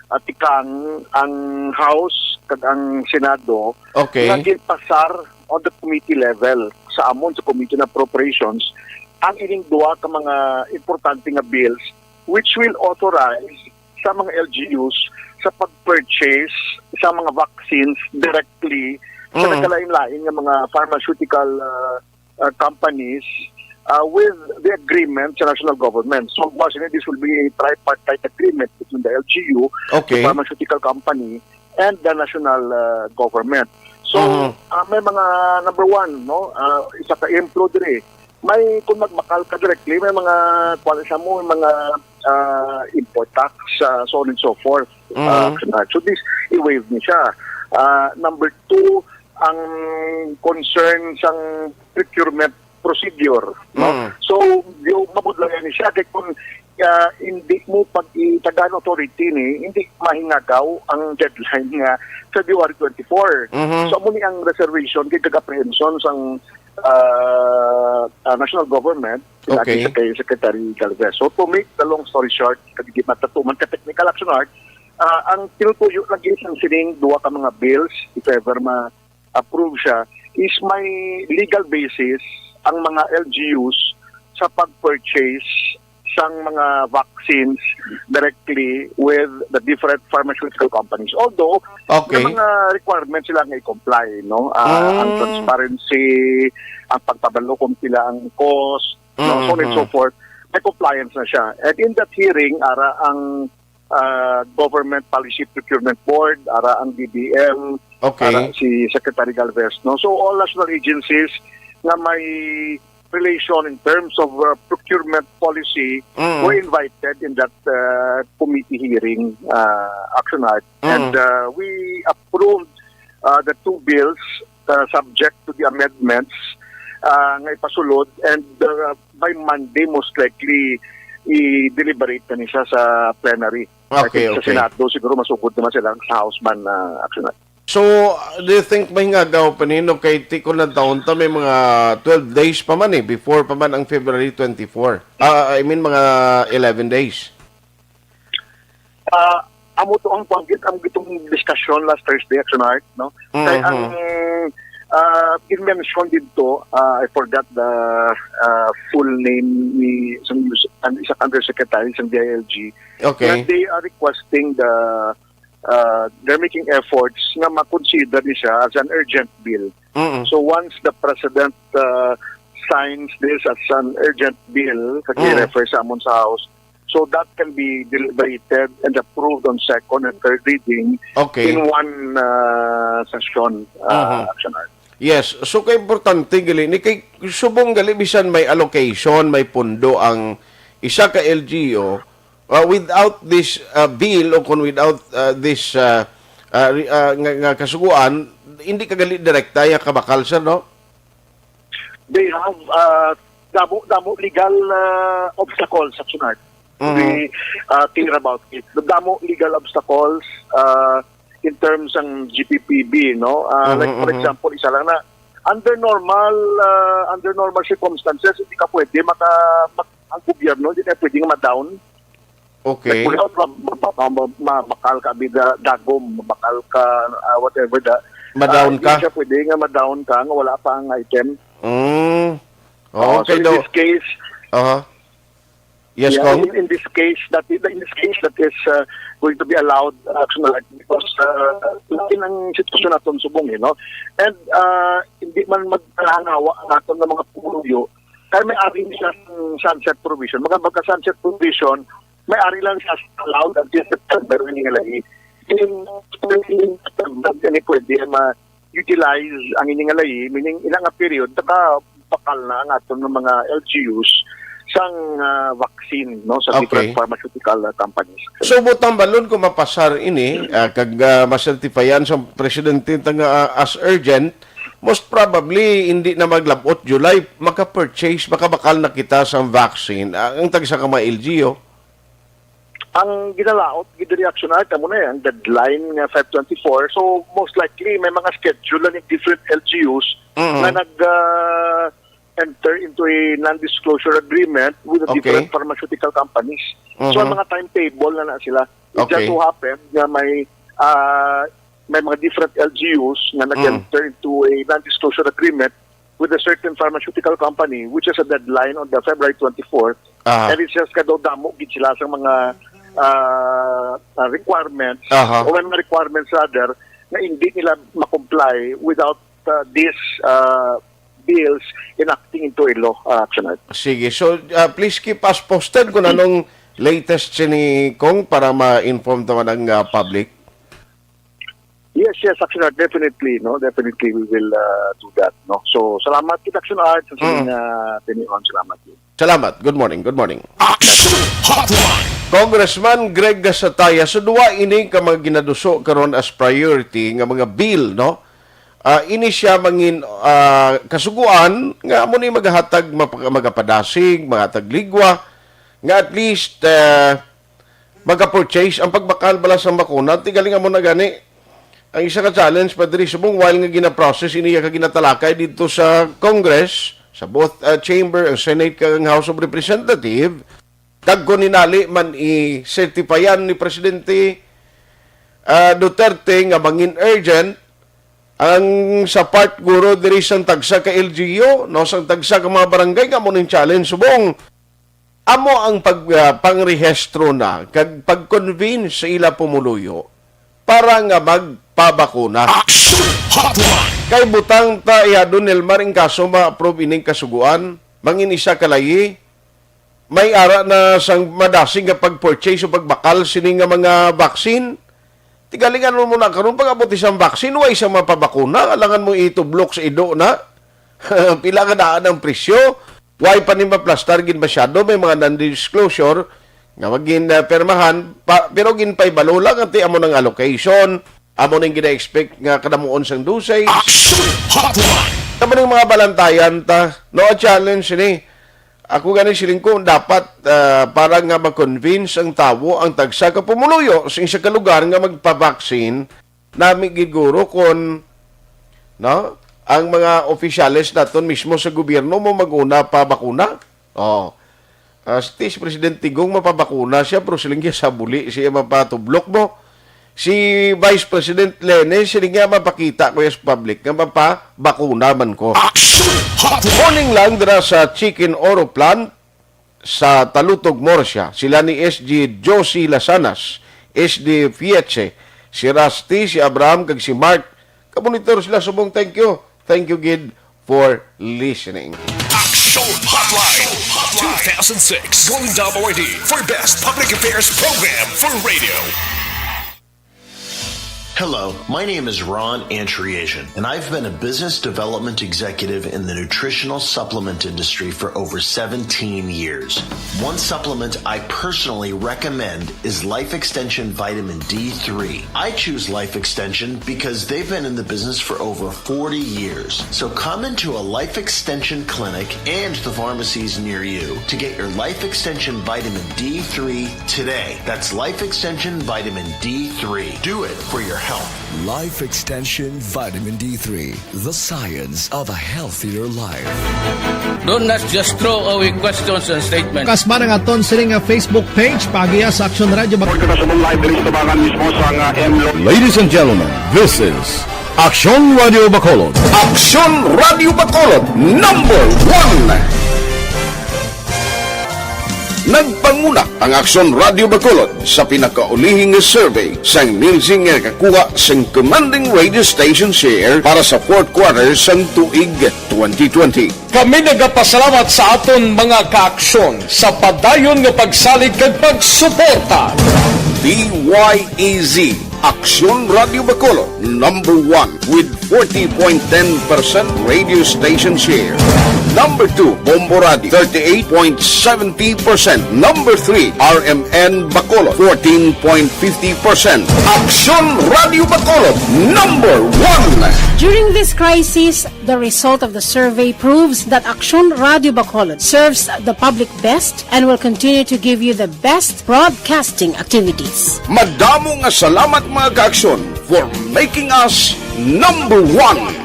ah, tikang ang House kag ang Senado Okay. nga ginpasar on the committee level sa amon sa Committee on Appropriations ang ining duha ka mga importante nga bills which will authorize sa mga L G Us sa pag-purchase sa mga vaccines directly sa Mm. nagkalain-lain nga mga pharmaceutical, ah, ah, companies uh, with the agreement sa national government. So, once again, this will be a tripartite agreement between the L G U, Okay. the pharmaceutical company, and the national uh, government. So, Mhm. uh, may mga number one, no? Uh, isa ka emplo diri. May, kung magbakal ka directly, may mga, kuwan sa mo, may mga uh, import tax, uh, so on and so forth. Mhm. Uh, so this, i-waive ni siya. Uh, number two, ang concern sang procurement procedure, no? Mm. So, yung mabudlayan ni siya, kay kung uh, hindi mo pag-itagaan authority ni, hindi mahingagaw ang deadline nga February twenty-four. Mhm. So, amo ni ang reservation kay kag-apprehension sang uh, uh, national government, Okay. sa kay Secretary Galvez. So, to make the long story short, kag di matatuman ka technical action art, uh, ang tinutuyo lagi sang sining duha ka mga bills, if ever ma-approve siya, is may legal basis ang mga L G Us sa pag-purchase sang mga vaccines directly with the different pharmaceutical companies. Although, Okay. may mga requirements sila nga i-comply, no? Ah, ang Mm. transparency, ang pagpabalo kung pila ang cost, no? So on and so Mhm. forth. May compliance na siya. And in that hearing, ara ang ah, Government Policy Procurement Board, ara ang D B M, Okay. ara si Secretary Galvez, no? So, all national agencies nga may relation in terms of uh, procurement policy Mm. were invited in that uh, committee hearing, uh, Action Art. Mm. And uh, we approved uh, the two bills uh, subject to the amendments uh, nga ipasulod, and uh, by Monday, most likely, i-deliberate na ni siya sa plenary. I Okay, think sa okay. Senado, siguro masugod naman sila sa House man, uh, Action Art. So, do you think may ngagaw pa nino kay tikon na taon ta may mga twelve days pa man eh, before pa man ang February twenty-four? Ah, I mean, mga eleven days. Ah, amo to ang pagkit ang gitong discussion last Thursday, Action Art, no? Kay Mhm. ang ah, in-mention dito, ah, I forgot the ah, full name ni sang, ang isang undersecretary sang D I L G, Okay. that they are requesting the, ah, they're making efforts nga ma-consider ni siya as an urgent bill. Mm-mm. So once the president uh, signs this as an urgent bill, kag Mm. i-refer sa amon sa House, so that can be deliberated and approved on second and third reading Okay. in one uh, session, uh, Mhm. Action Art. Yes, so ka importante gali ni kay subong gali bisan may allocation, may pundo ang isa ka L G U, uh, without this uh, bill o kung without uh, this uh, uh, re- uh, nga, nga kasuguan, hindi ka gali direkta ya kabakal, sir, no? They have uh, damo damo legal uh, obstacles, Action Art. Mhm. We uh, clear about it. Damo legal obstacles uh, in terms ng G P P B, no? Uh, like, Mhm, for mhm. example, isa lang na, under normal uh, under normal circumstances, hindi ka pwede maka, mak- ang gobyerno hindi na pwede nga ma-down. Okay. Like, wala, ma-, ma-, ma-, ma-, mabakal ka, bida, dagom, mabakal ka, ah, whatever the, Ma-down ah, hindi ka? siya pwede nga ma-down ka, nga wala pa ang item. Mm. Oo, so Okay in daw. this case, Aha. Yes, yeah, Kong? in, in this case, that in this case, that is uh, going to be allowed, uh, Action Art, because uh, lain ang sitwasyon naton subong, eh, no? And uh, hindi man magkahangawa ang aton nga mga pumuyo, kaya may ari siya sa sunset provision. Mga magka-sunset provision, may ari lang siya sa allowed until September, ini nga lahi. In, in September, ini pwede ma-utilize ang ini nga lahi, meaning ina nga period, saka bakal na ang aton nga mga L G Us sang ah, vaccine, no, sa different Okay. pharmaceutical ah, companies. So, butang balon kung mapasar ini, ah, kag ah, masertipayan sa presidente ta nga ah, as urgent, most probably hindi na maglabot July, maka-purchase, makabakal na kita sa vaccine. Ah, ang tagsa ka mga L G U. Ang ginalaot gid diri, Action Art, amo na yan, deadline nga five twenty-four. So most likely may mga schedule lang yung different L G Us Mm. nga nag ah, enter into a non-disclosure agreement with the Okay. different pharmaceutical companies. So Mhm. ang mga timetable na na sila. It Okay. just so happened nga may ah, may mga different L G Us nga Mm. nag-enter into a non-disclosure agreement with a certain pharmaceutical company, which has a deadline on the February twenty-fourth. Aha. And it's just kadodamo gid sila sa mga ah, ah, requirements Aha. o may mga requirements rather na hindi nila ma-comply without ah, this ah, bills enacting into a law, uh, Action Art. Sige. So, uh, please keep us posted kung anong latest sini, Cong, para ma-inform naman ang, uh, public. Yes, yes, Action Art, definitely, no? Definitely, we will, uh, do that, no? So, salamat kita, Action Art, sa Mm. sining, uh, tinion. Salamat. Salamat. Good morning. Good morning. Action Hotline. Congressman Greg Gasataya, so duwa ini ka mga ginaduso karon as priority nga mga bill, no? Ah, ini siya mangin, ah, kasuguan nga amo ni magahatag mapa-, magapadasig, magahatag ligwa, nga at least, ah, magka-purchase ang pagbakal bala sang bakuna. Ti galing amo na gani. Ang isa ka challenge pa diri subong while nga gina-process ini ka ginatalakay dito sa Congress, sa both, uh, chamber, ang Senate kag ang House of Representative, kag kung hinali man i-certifyan ni Presidente, uh, Duterte nga mangin urgent ang sa part guro diri sang tagsa ka L G U, no, sang tagsa ka mga barangay nga mo ning challenge subong amo ang pag, ah, pangrehistro na kag pag-convince sa ila pumuluyo para nga magpabakuna. Action Hotline. Kay butang ta, Ihadon Nelmar, in kaso ma-approve ining kasuguan, mangin isa ka layi, may ara na sang madasig nga pag-purchase o pagbakal sini nga mga vaccine. Ti galing ano mo na karon, pag-abot isang vaccine, wa isang mapabakuna, alangan mo itublok sa ido na. Pila nga daan ang presyo? Way pa ni maplastar gid masyado, may mga non-disclosure nga magin, ah, pirmahan, pa, pero ginpaibalo lang ati amo nang allocation, amo nang gina-expect nga kadamuon sang dosage. Action Hotline. Amo ning mga balantayan ta, no, a challenge ni. Ako gani siling ko dapat, ah, para nga ma-convince ang tawo, ang tagsa ka pumuluyo sa isa ka lugar nga magpa-vaccine, nami gid guro kon, no, ang mga opisyales naton mismo sa gobyerno mo mag-una pa bakuna. Oh. Ah, si Presidente Gong mapabakuna siya, pero siling niya sa buli siya mapatublok mo. Si Vice President Lene, siling niya mapakita ko sa public nga mapabakuna man ko. Action Hotline. Morning lang dira sa Chicken Oro Plant, sa Talutog, Murcia, sila ni S G Josie Lasanas, S D Fietze, si Rusty, si Abraham, kag si Mark. Kamonitor sila subong, thank you. Thank you gid for listening. Action Hotline two thousand six Golden Dome Awardee for Best Public Affairs Program for Radio. Hello, my name is Ron Antriasian, and I've been a business development executive in the nutritional supplement industry for over seventeen years. One supplement I personally recommend is Life Extension Vitamin D three. I choose Life Extension because they've been in the business for over forty years. So come into a Life Extension clinic and the pharmacies near you to get your Life Extension Vitamin D three today. That's Life Extension Vitamin D three. Do it for your health. Life Extension Vitamin D three, the science of a healthier life. Don't not just throw away questions and statements. Kasma nga aton sini nga Facebook page, paagiha sa Action Radio Bac- Report kita subong live diri sa tubangan mismo sa nga M Lo- Ladies and gentlemen, this is Action Radio Bacolod. Action Radio Bacolod, number one. Nagpanguna ang Aksyon Radio Bacolod sa pinakaulihi nga survey sang Nielsen nga nakakuha sang commanding radio station share para sa fourth quarter sang tuig twenty twenty. Kami nagapasalamat sa aton mga kaaksyon sa padayon nga pagsalig kag pagsuporta. D Y E Z, Aksyon Radio Bacolod, number one with forty point ten percent radio station share. Number two, Bombo Radio, thirty-eight point seventy percent. Number three, R M N Bacolod, fourteen point fifty percent. Aksyon Radio Bacolod, number one. During this crisis, the result of the survey proves that Aksyon Radio Bacolod serves the public best and will continue to give you the best broadcasting activities. Madamo nga salamat, mga kaaksyon, for making us number one.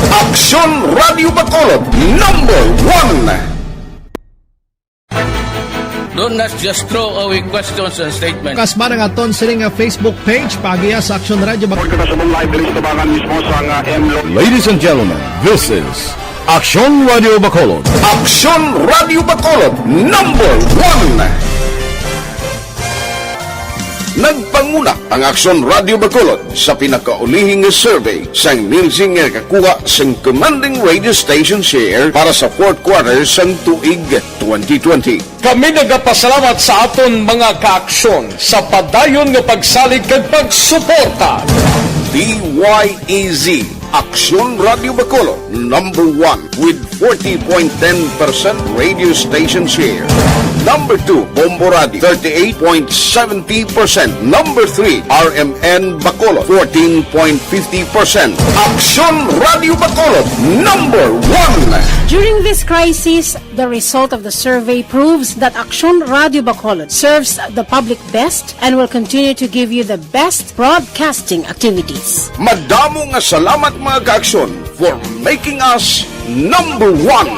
Aksyon Radio Bacolod, number one. Don't not just throw away questions and statements. Kasma nga aton sini nga Facebook page, paagiha sa Aksyon Radio Bac- Report kita subong live diri sa tubangan mismo sa nga M Lo- Ladies and gentlemen, this is Aksyon Radio Bacolod. Aksyon Radio Bacolod, number one. Nagpanguna ang Aksyon Radio Bacolod sa pinakaulihi nga survey sang Nielsen nga nakakuha sang commanding radio station share para sa fourth quarter sang tuig twenty twenty. Kami nagapasalamat sa aton mga kaaksyon sa padayon nga pagsalig kag pagsuporta. D Y E Z, Aksyon Radio Bacolod, number one with forty point ten percent radio station share. Number two, Bombo Radio, thirty-eight point seventy percent. Number three, R M N Bacolod, fourteen point fifty percent. Aksyon Radio Bacolod, number one. During this crisis, the result of the survey proves that Aksyon Radio Bacolod serves the public best and will continue to give you the best broadcasting activities. Madamo nga salamat, mga kaaksyon, for making us number one.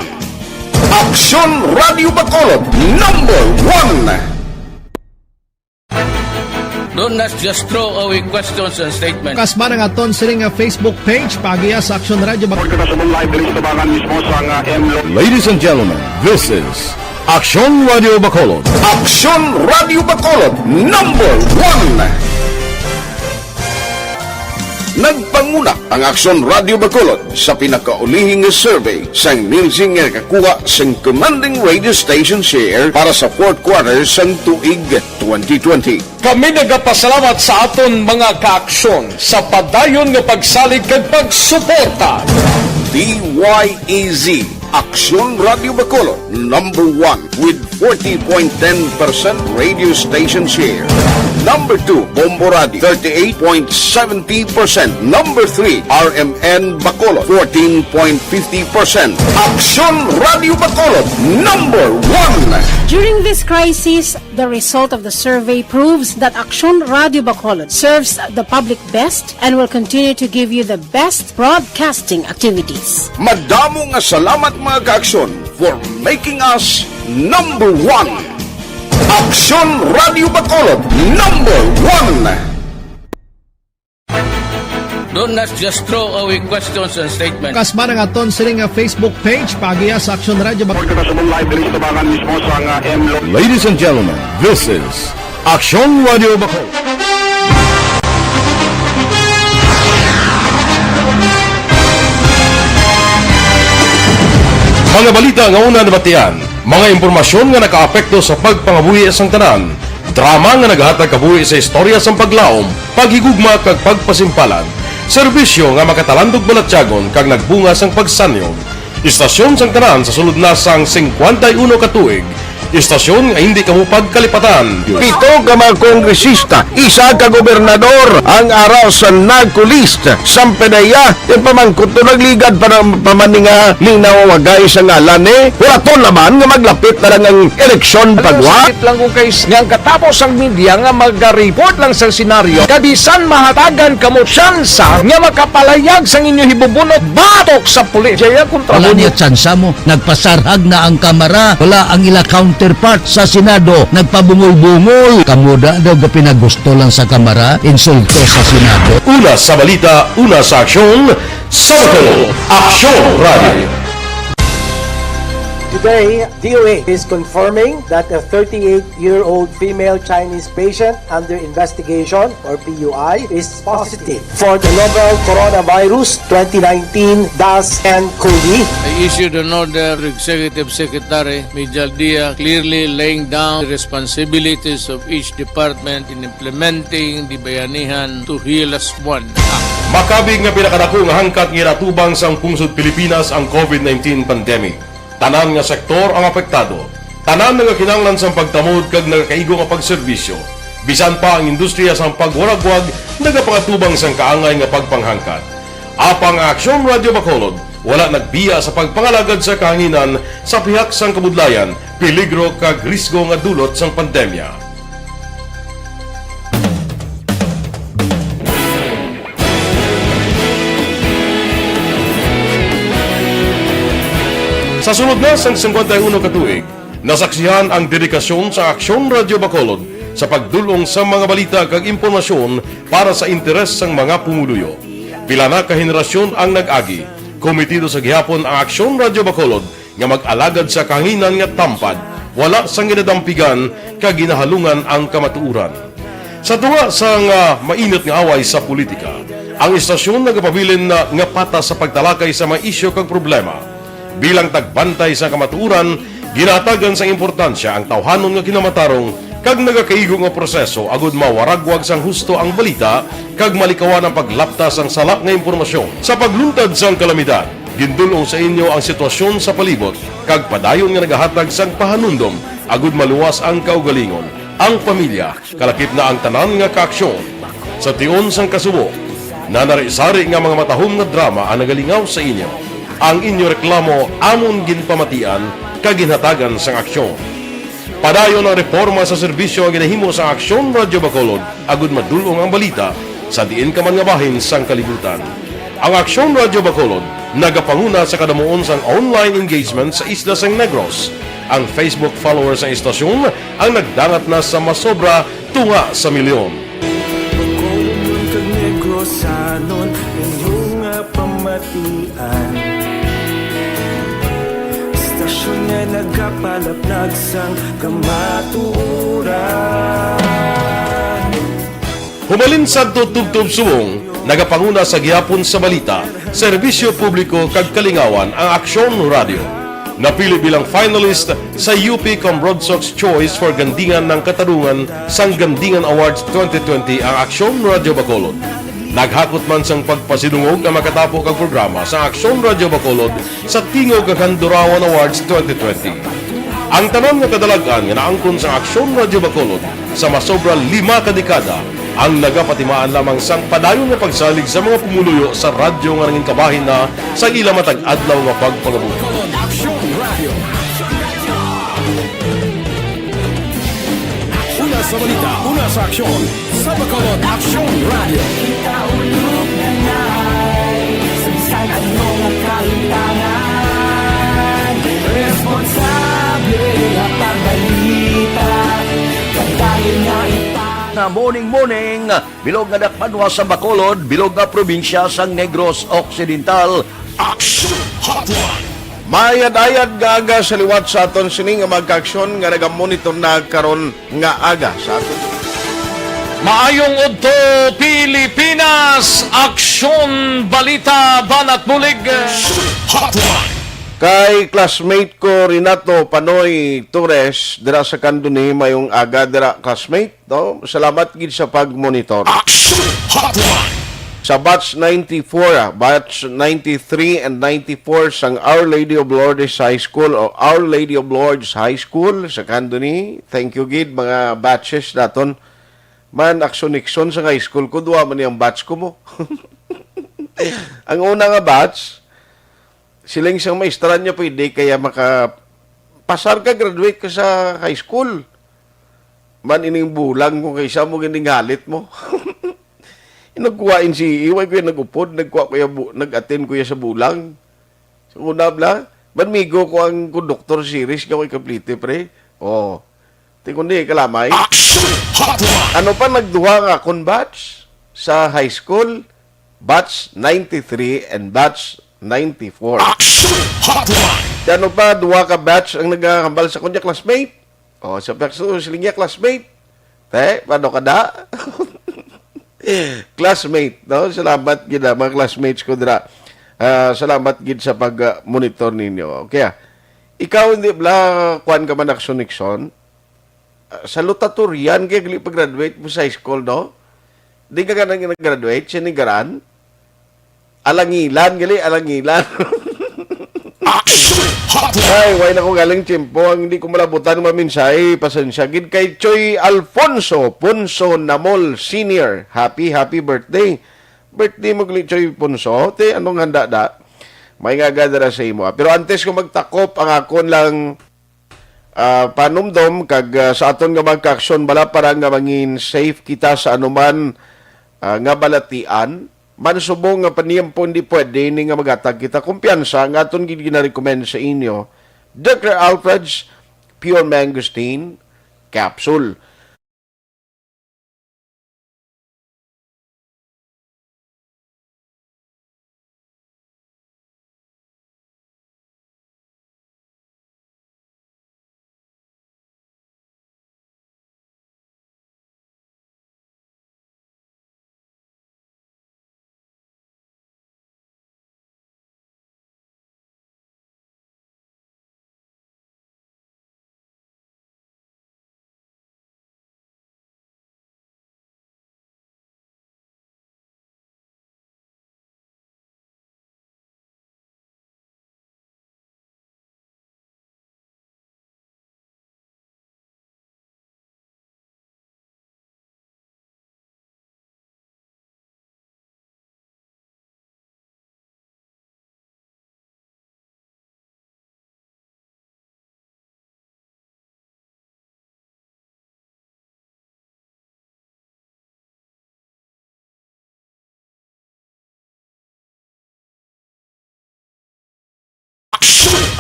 Aksyon Radio Bacolod, number one. Don't not just throw away questions and statements. Kasmara nga aton sini nga Facebook page, paagiha sa Aksyon Radio Bag- Kita sa live diri sa tabangan mismo sa nga M Lo- Ladies and gentlemen, this is Aksyon Radio Bacolod. Aksyon Radio Bacolod, number one. Nagpanguna ang Aksyon Radio Bacolod sa pinakaulihi nga survey sang Nielsen nga nakakuha sang commanding radio station share para sa fourth quarter sang tuig twenty twenty. Kami nagapasalamat sa aton mga kaaksyon sa padayon nga pagsalig kag pagsuporta. D Y E Z, Aksyon Radio Bacolod, number one with forty point ten percent radio station share. Number two, Bombo Radio, thirty-eight point seventy percent. Number three, R M N Bacolod, fourteen point fifty percent. Aksyon Radio Bacolod, number one. During this crisis, the result of the survey proves that Aksyon Radio Bacolod serves the public best and will continue to give you the best broadcasting activities. Madamo nga salamat, mga kaaksyon, for making us number one. Aksyon Radio Bacolod, number one. Don't not just throw away questions and statements. Kasmara nga aton sini nga Facebook page, paagiha sa Aksyon Radio Bag- Kita sa live diri sa tabangan mismo sa nga M Lo- Ladies and gentlemen, this is Aksyon Radio Bacolod. Mga balita nga una nabatian, mga impormasyon nga nakaapekto sa pagpangabuhi sang tanan, drama nga nagahatag kabuhi sa istorya sang paglaom, paghigugma kag pagpasimpalan, serbisyo nga makatalandog balatyagon kag nagbunga sang pagsanyog. Istasyon sang tanan sa sulod na sang singkwenta y uno ka tuig. Istasyon nga hindi kamo pagkalipatan. Pito ka mga kongresista, isa ka gobernador ang ara sa NAGCO list. Sampanaya, yung pamangkot to nagligad pa ng pamaninga ning nawawagay sa ngalan ni Huraton naman nga maglapit na lang ang eleksyon Alam mo, pagwa. Sakit lang kung kay nga ang katapos ang media nga magariport lang sa senaryo, kabisan mahatagan kamo tsansa nga makapalayag sang inyo hibubunot batok sa pulis. Jaya kontra Wala mo niya niya. Tsansa mo. Nagpasarhag na ang Kamara. Wala ang ila counterpart sa Senado. Nagpabungol-bungol. Kamo da daw gapinagusto lang sa Kamara, insulto sa Senado. Una sa balita, una sa aksyon, sa Bacolod, Aksyon Radio. Today, D O H is confirming that a thirty-eight-year-old female Chinese patient under investigation, or P U I, is positive for the novel coronavirus twenty nineteen dash N COVID. I issued an order to Executive Secretary Mijal Dia, clearly laying down the responsibilities of each department in implementing the Bayanihan to Heal As One Act. Makabig nga pinakadako nga hangkat nga ginatubang sang pungsod Pilipinas ang COVID nineteen pandemic. Tanan nga sektor ang apektado. Tanan nagakinahanglan sang pagtamod kag nagakaigo nga pagserbisyo. Bisan pa ang industriya sang pagwaragwag nagapangatubang sang kaangay nga pagpanghangkat. Apang ang Aksyon Radio Bacolod wala nagbiya sa pagpangalagad sa kahanginan sa pihak sang kabudlayan, peligro kag risgo nga dulot sang pandemya. Sa sulod na sang singkwenta y uno ka tuig, nasaksihan ang dedikasyon sa Aksyon Radio Bacolod sa pagdul-ong sa mga balita kag impormasyon para sa interes sang mga pumuluyo. Pila na ka henerasyon ang nag-agi, kometido sa gihapon ang Aksyon Radio Bacolod nga mag-alagad sa kahanginan nga tampad, wala sang ginadampigan kag ginahalungan ang kamatuoran. Sa tunga sang, ah, mainit nga away sa politika, ang istasyon nagapabilin na nga patas sa pagtalakay sa mga isyu kag problema. Bilang tagbantay sa kamatuoran, ginahatagan sang importansya ang tawhanon nga kinamatarong kag nagakaigo nga proseso agud mawaragwag sang husto ang balita kag malikawan ang paglapta sang sala nga impormasyon. Sa pagluntad sang kalamidad, gindul-ong sa inyo ang sitwasyon sa palibot kag padayon nga nagahatag sang pahanumdom agud maluwas ang kaugalingon, ang pamilya, kalakip na ang tanan nga kaaksyon. Sa tion sang kasubo, nanari-sari nga mga matahom nga drama ang nagalingaw sa inyo. Ang inyo reklamo amon ginpamatian kag ginhatagan sang aksyon. Padayon ang reporma sa serbisyo nga ginahimo sa Aksyon Radyo Bacolod agud madul-ong ang balita sa diin ka man nga bahin sang kalibutan. Ang Aksyon Radyo Bacolod nagapanguna sa kadamuon sang online engagement sa isla sang Negros. Ang Facebook followers sang istasyon ang nagdangat na sa masobra tunga sa milyon. Bacolodnon kag Negrosanon, inyo nga pamatian. Istasyon nga nagapalaplag sang kamatuoran. Hubalin sadto tubtob subong, nagapanguna sa gihapon sa balita, serbisyo publiko kag kalingawan ang Aksyon Radio. Napili bilang finalist sa U P Cambronsox Choice for Gandingan ng Katarungan sang Gandingan Awards twenty twenty ang Aksyon Radio Bacolod. Naghakot man sang pagpasidungog ang makatapo kag programa sa Aksyon Radio Bacolod sa Tingog kag Handurawan Awards twenty twenty. Ang tanan nga kadalag-an nga naangkon sang Aksyon Radio Bacolod sa masobra lima ka dekada ang nagapatimaan lamang sang padayon nga pagsalig sa mga pumuluyo sa radyo nga nangin kabahin na sa ila matag adlaw nga pagpangabuhi. Una sa balita, una sa aksyon, sa Bacolod Aksyon Radio. Kita ulog na nai, sa bisan ano nga kahitangan, responsable nga pagbalita, padayon nga ipang- Na morning, morning, bilog nga dakpanwa sa Bacolod, bilog nga probinsya sang Negros Occidental. Aksyon Hotline. Maayad-ayad nga aga sa liwat sa aton sini nga mga kaaksyon nga nagamonitor na karon nga aga sa aton. Maayong udto, Pilipinas! Aksyon, balita, banat bulig. Hotline. Kay classmate ko, Renato Panoy Torres, dira sa Candoni, mayong aga dira, classmate. No? Salamat gid sa pag-monitor. Action Hotline. Sa batch ninety-four, ah, batch ninety-three and ninety-four sang Our Lady of Lourdes High School o Our Lady of Lourdes High School sa Candoni. Thank you gid, mga batches naton. Man, Action Nixon sa high school ko, duha man ang batch ko mo. Ang una nga batch, siling sang maestra niya, pwede kaya maka pasar ka, graduate ka sa high school. Man ining bulang ko, kaysa mo gining halit mo. Nagkuha in si iway ko yung nag-upod, nagkuha ko yung bu-, nag-attend ko yung sa bulang. Sa una bla, man migo ko ang conductor series nga ko ikaplite, pre. Oh. Ti kundi kalamay. Action Hotline. Ano pa, nagduha nga akon batch sa high school, batch ninety-three and batch ninety-four. Action Hotline. Ti ano pa, duha ka batch ang nagahambal sa kunya classmate. Oh, sa pagsuon sila niya classmate. Te, paano ka da? Classmate, no? Salamat gid, ah, mga classmates ko dira. Ah, salamat gid sa pag, ah, monitor ninyo. Okay, ah. Ikaw, hindi bla, kuwan ka man, Action Nixon? Ah, salutatorian kay gali pag-graduate mo sa high school, no? Di ka ganang nag-graduate, sinigaran? Alangilan, gali, alangilan. Action Hotline. Ay, way na ko galing tiyempo. Ang hindi ko malabutan, maminsahe. Pasensya gid kay Choy Alfonso Ponso Namol Senior. Happy, happy birthday. Birthday mo, gali, Choy Ponso. Te, anong handa da? May nga aga dira sa imo, ah. Pero antes ko magtakop, ang akon lang, ah, panumdom kag, ah, sa aton nga mga kaaksyon, bala para nga mangin safe kita sa anuman, ah, nga balatian. Man subong nga paniyempo, hindi pwede ni nga maghatag kita kumpiyansa nga aton gid ginarecommend sa inyo, Doktor Alfred's Pure Mangosteen Capsule.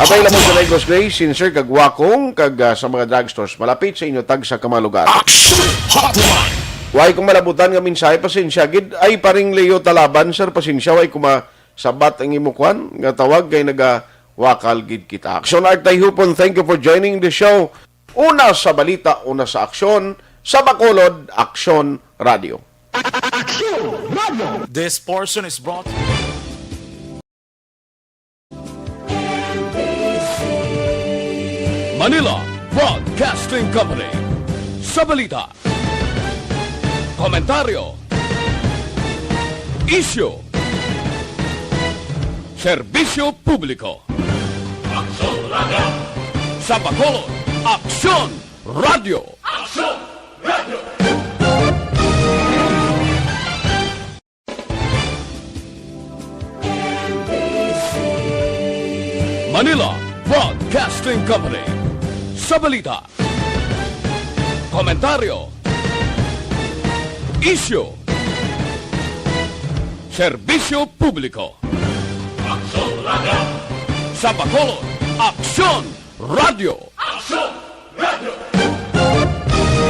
Available sa Negros Gray, Sincere, kag Wacom, kag, ah, sa mga drugstores malapit sa inyo tagsa ka mga lugar. Action Hotline. Way ko malabutan nga mensahe, pasensya gid. Ay, paring Leo Talaban, sir, pasensya, way ko masabat ang imo kwan nga tawag kay nagawakal gid kita. Action Art Tayhupon, thank you for joining the show. Una sa balita, una sa aksyon, sa Bacolod, Aksyon Radio. Aksyon Radio. This portion is brought Manila Broadcasting Company. Sa balita, komentaryo, isyu, serbisyo publiko. Aksyon Radio. Sa Bacolod, Aksyon Radio. Aksyon Radio. Manila Broadcasting Company. Sa balita, komentaryo, isyu, serbisyo publiko. Aksyon Radio. Sa Bacolod, Aksyon Radio. Aksyon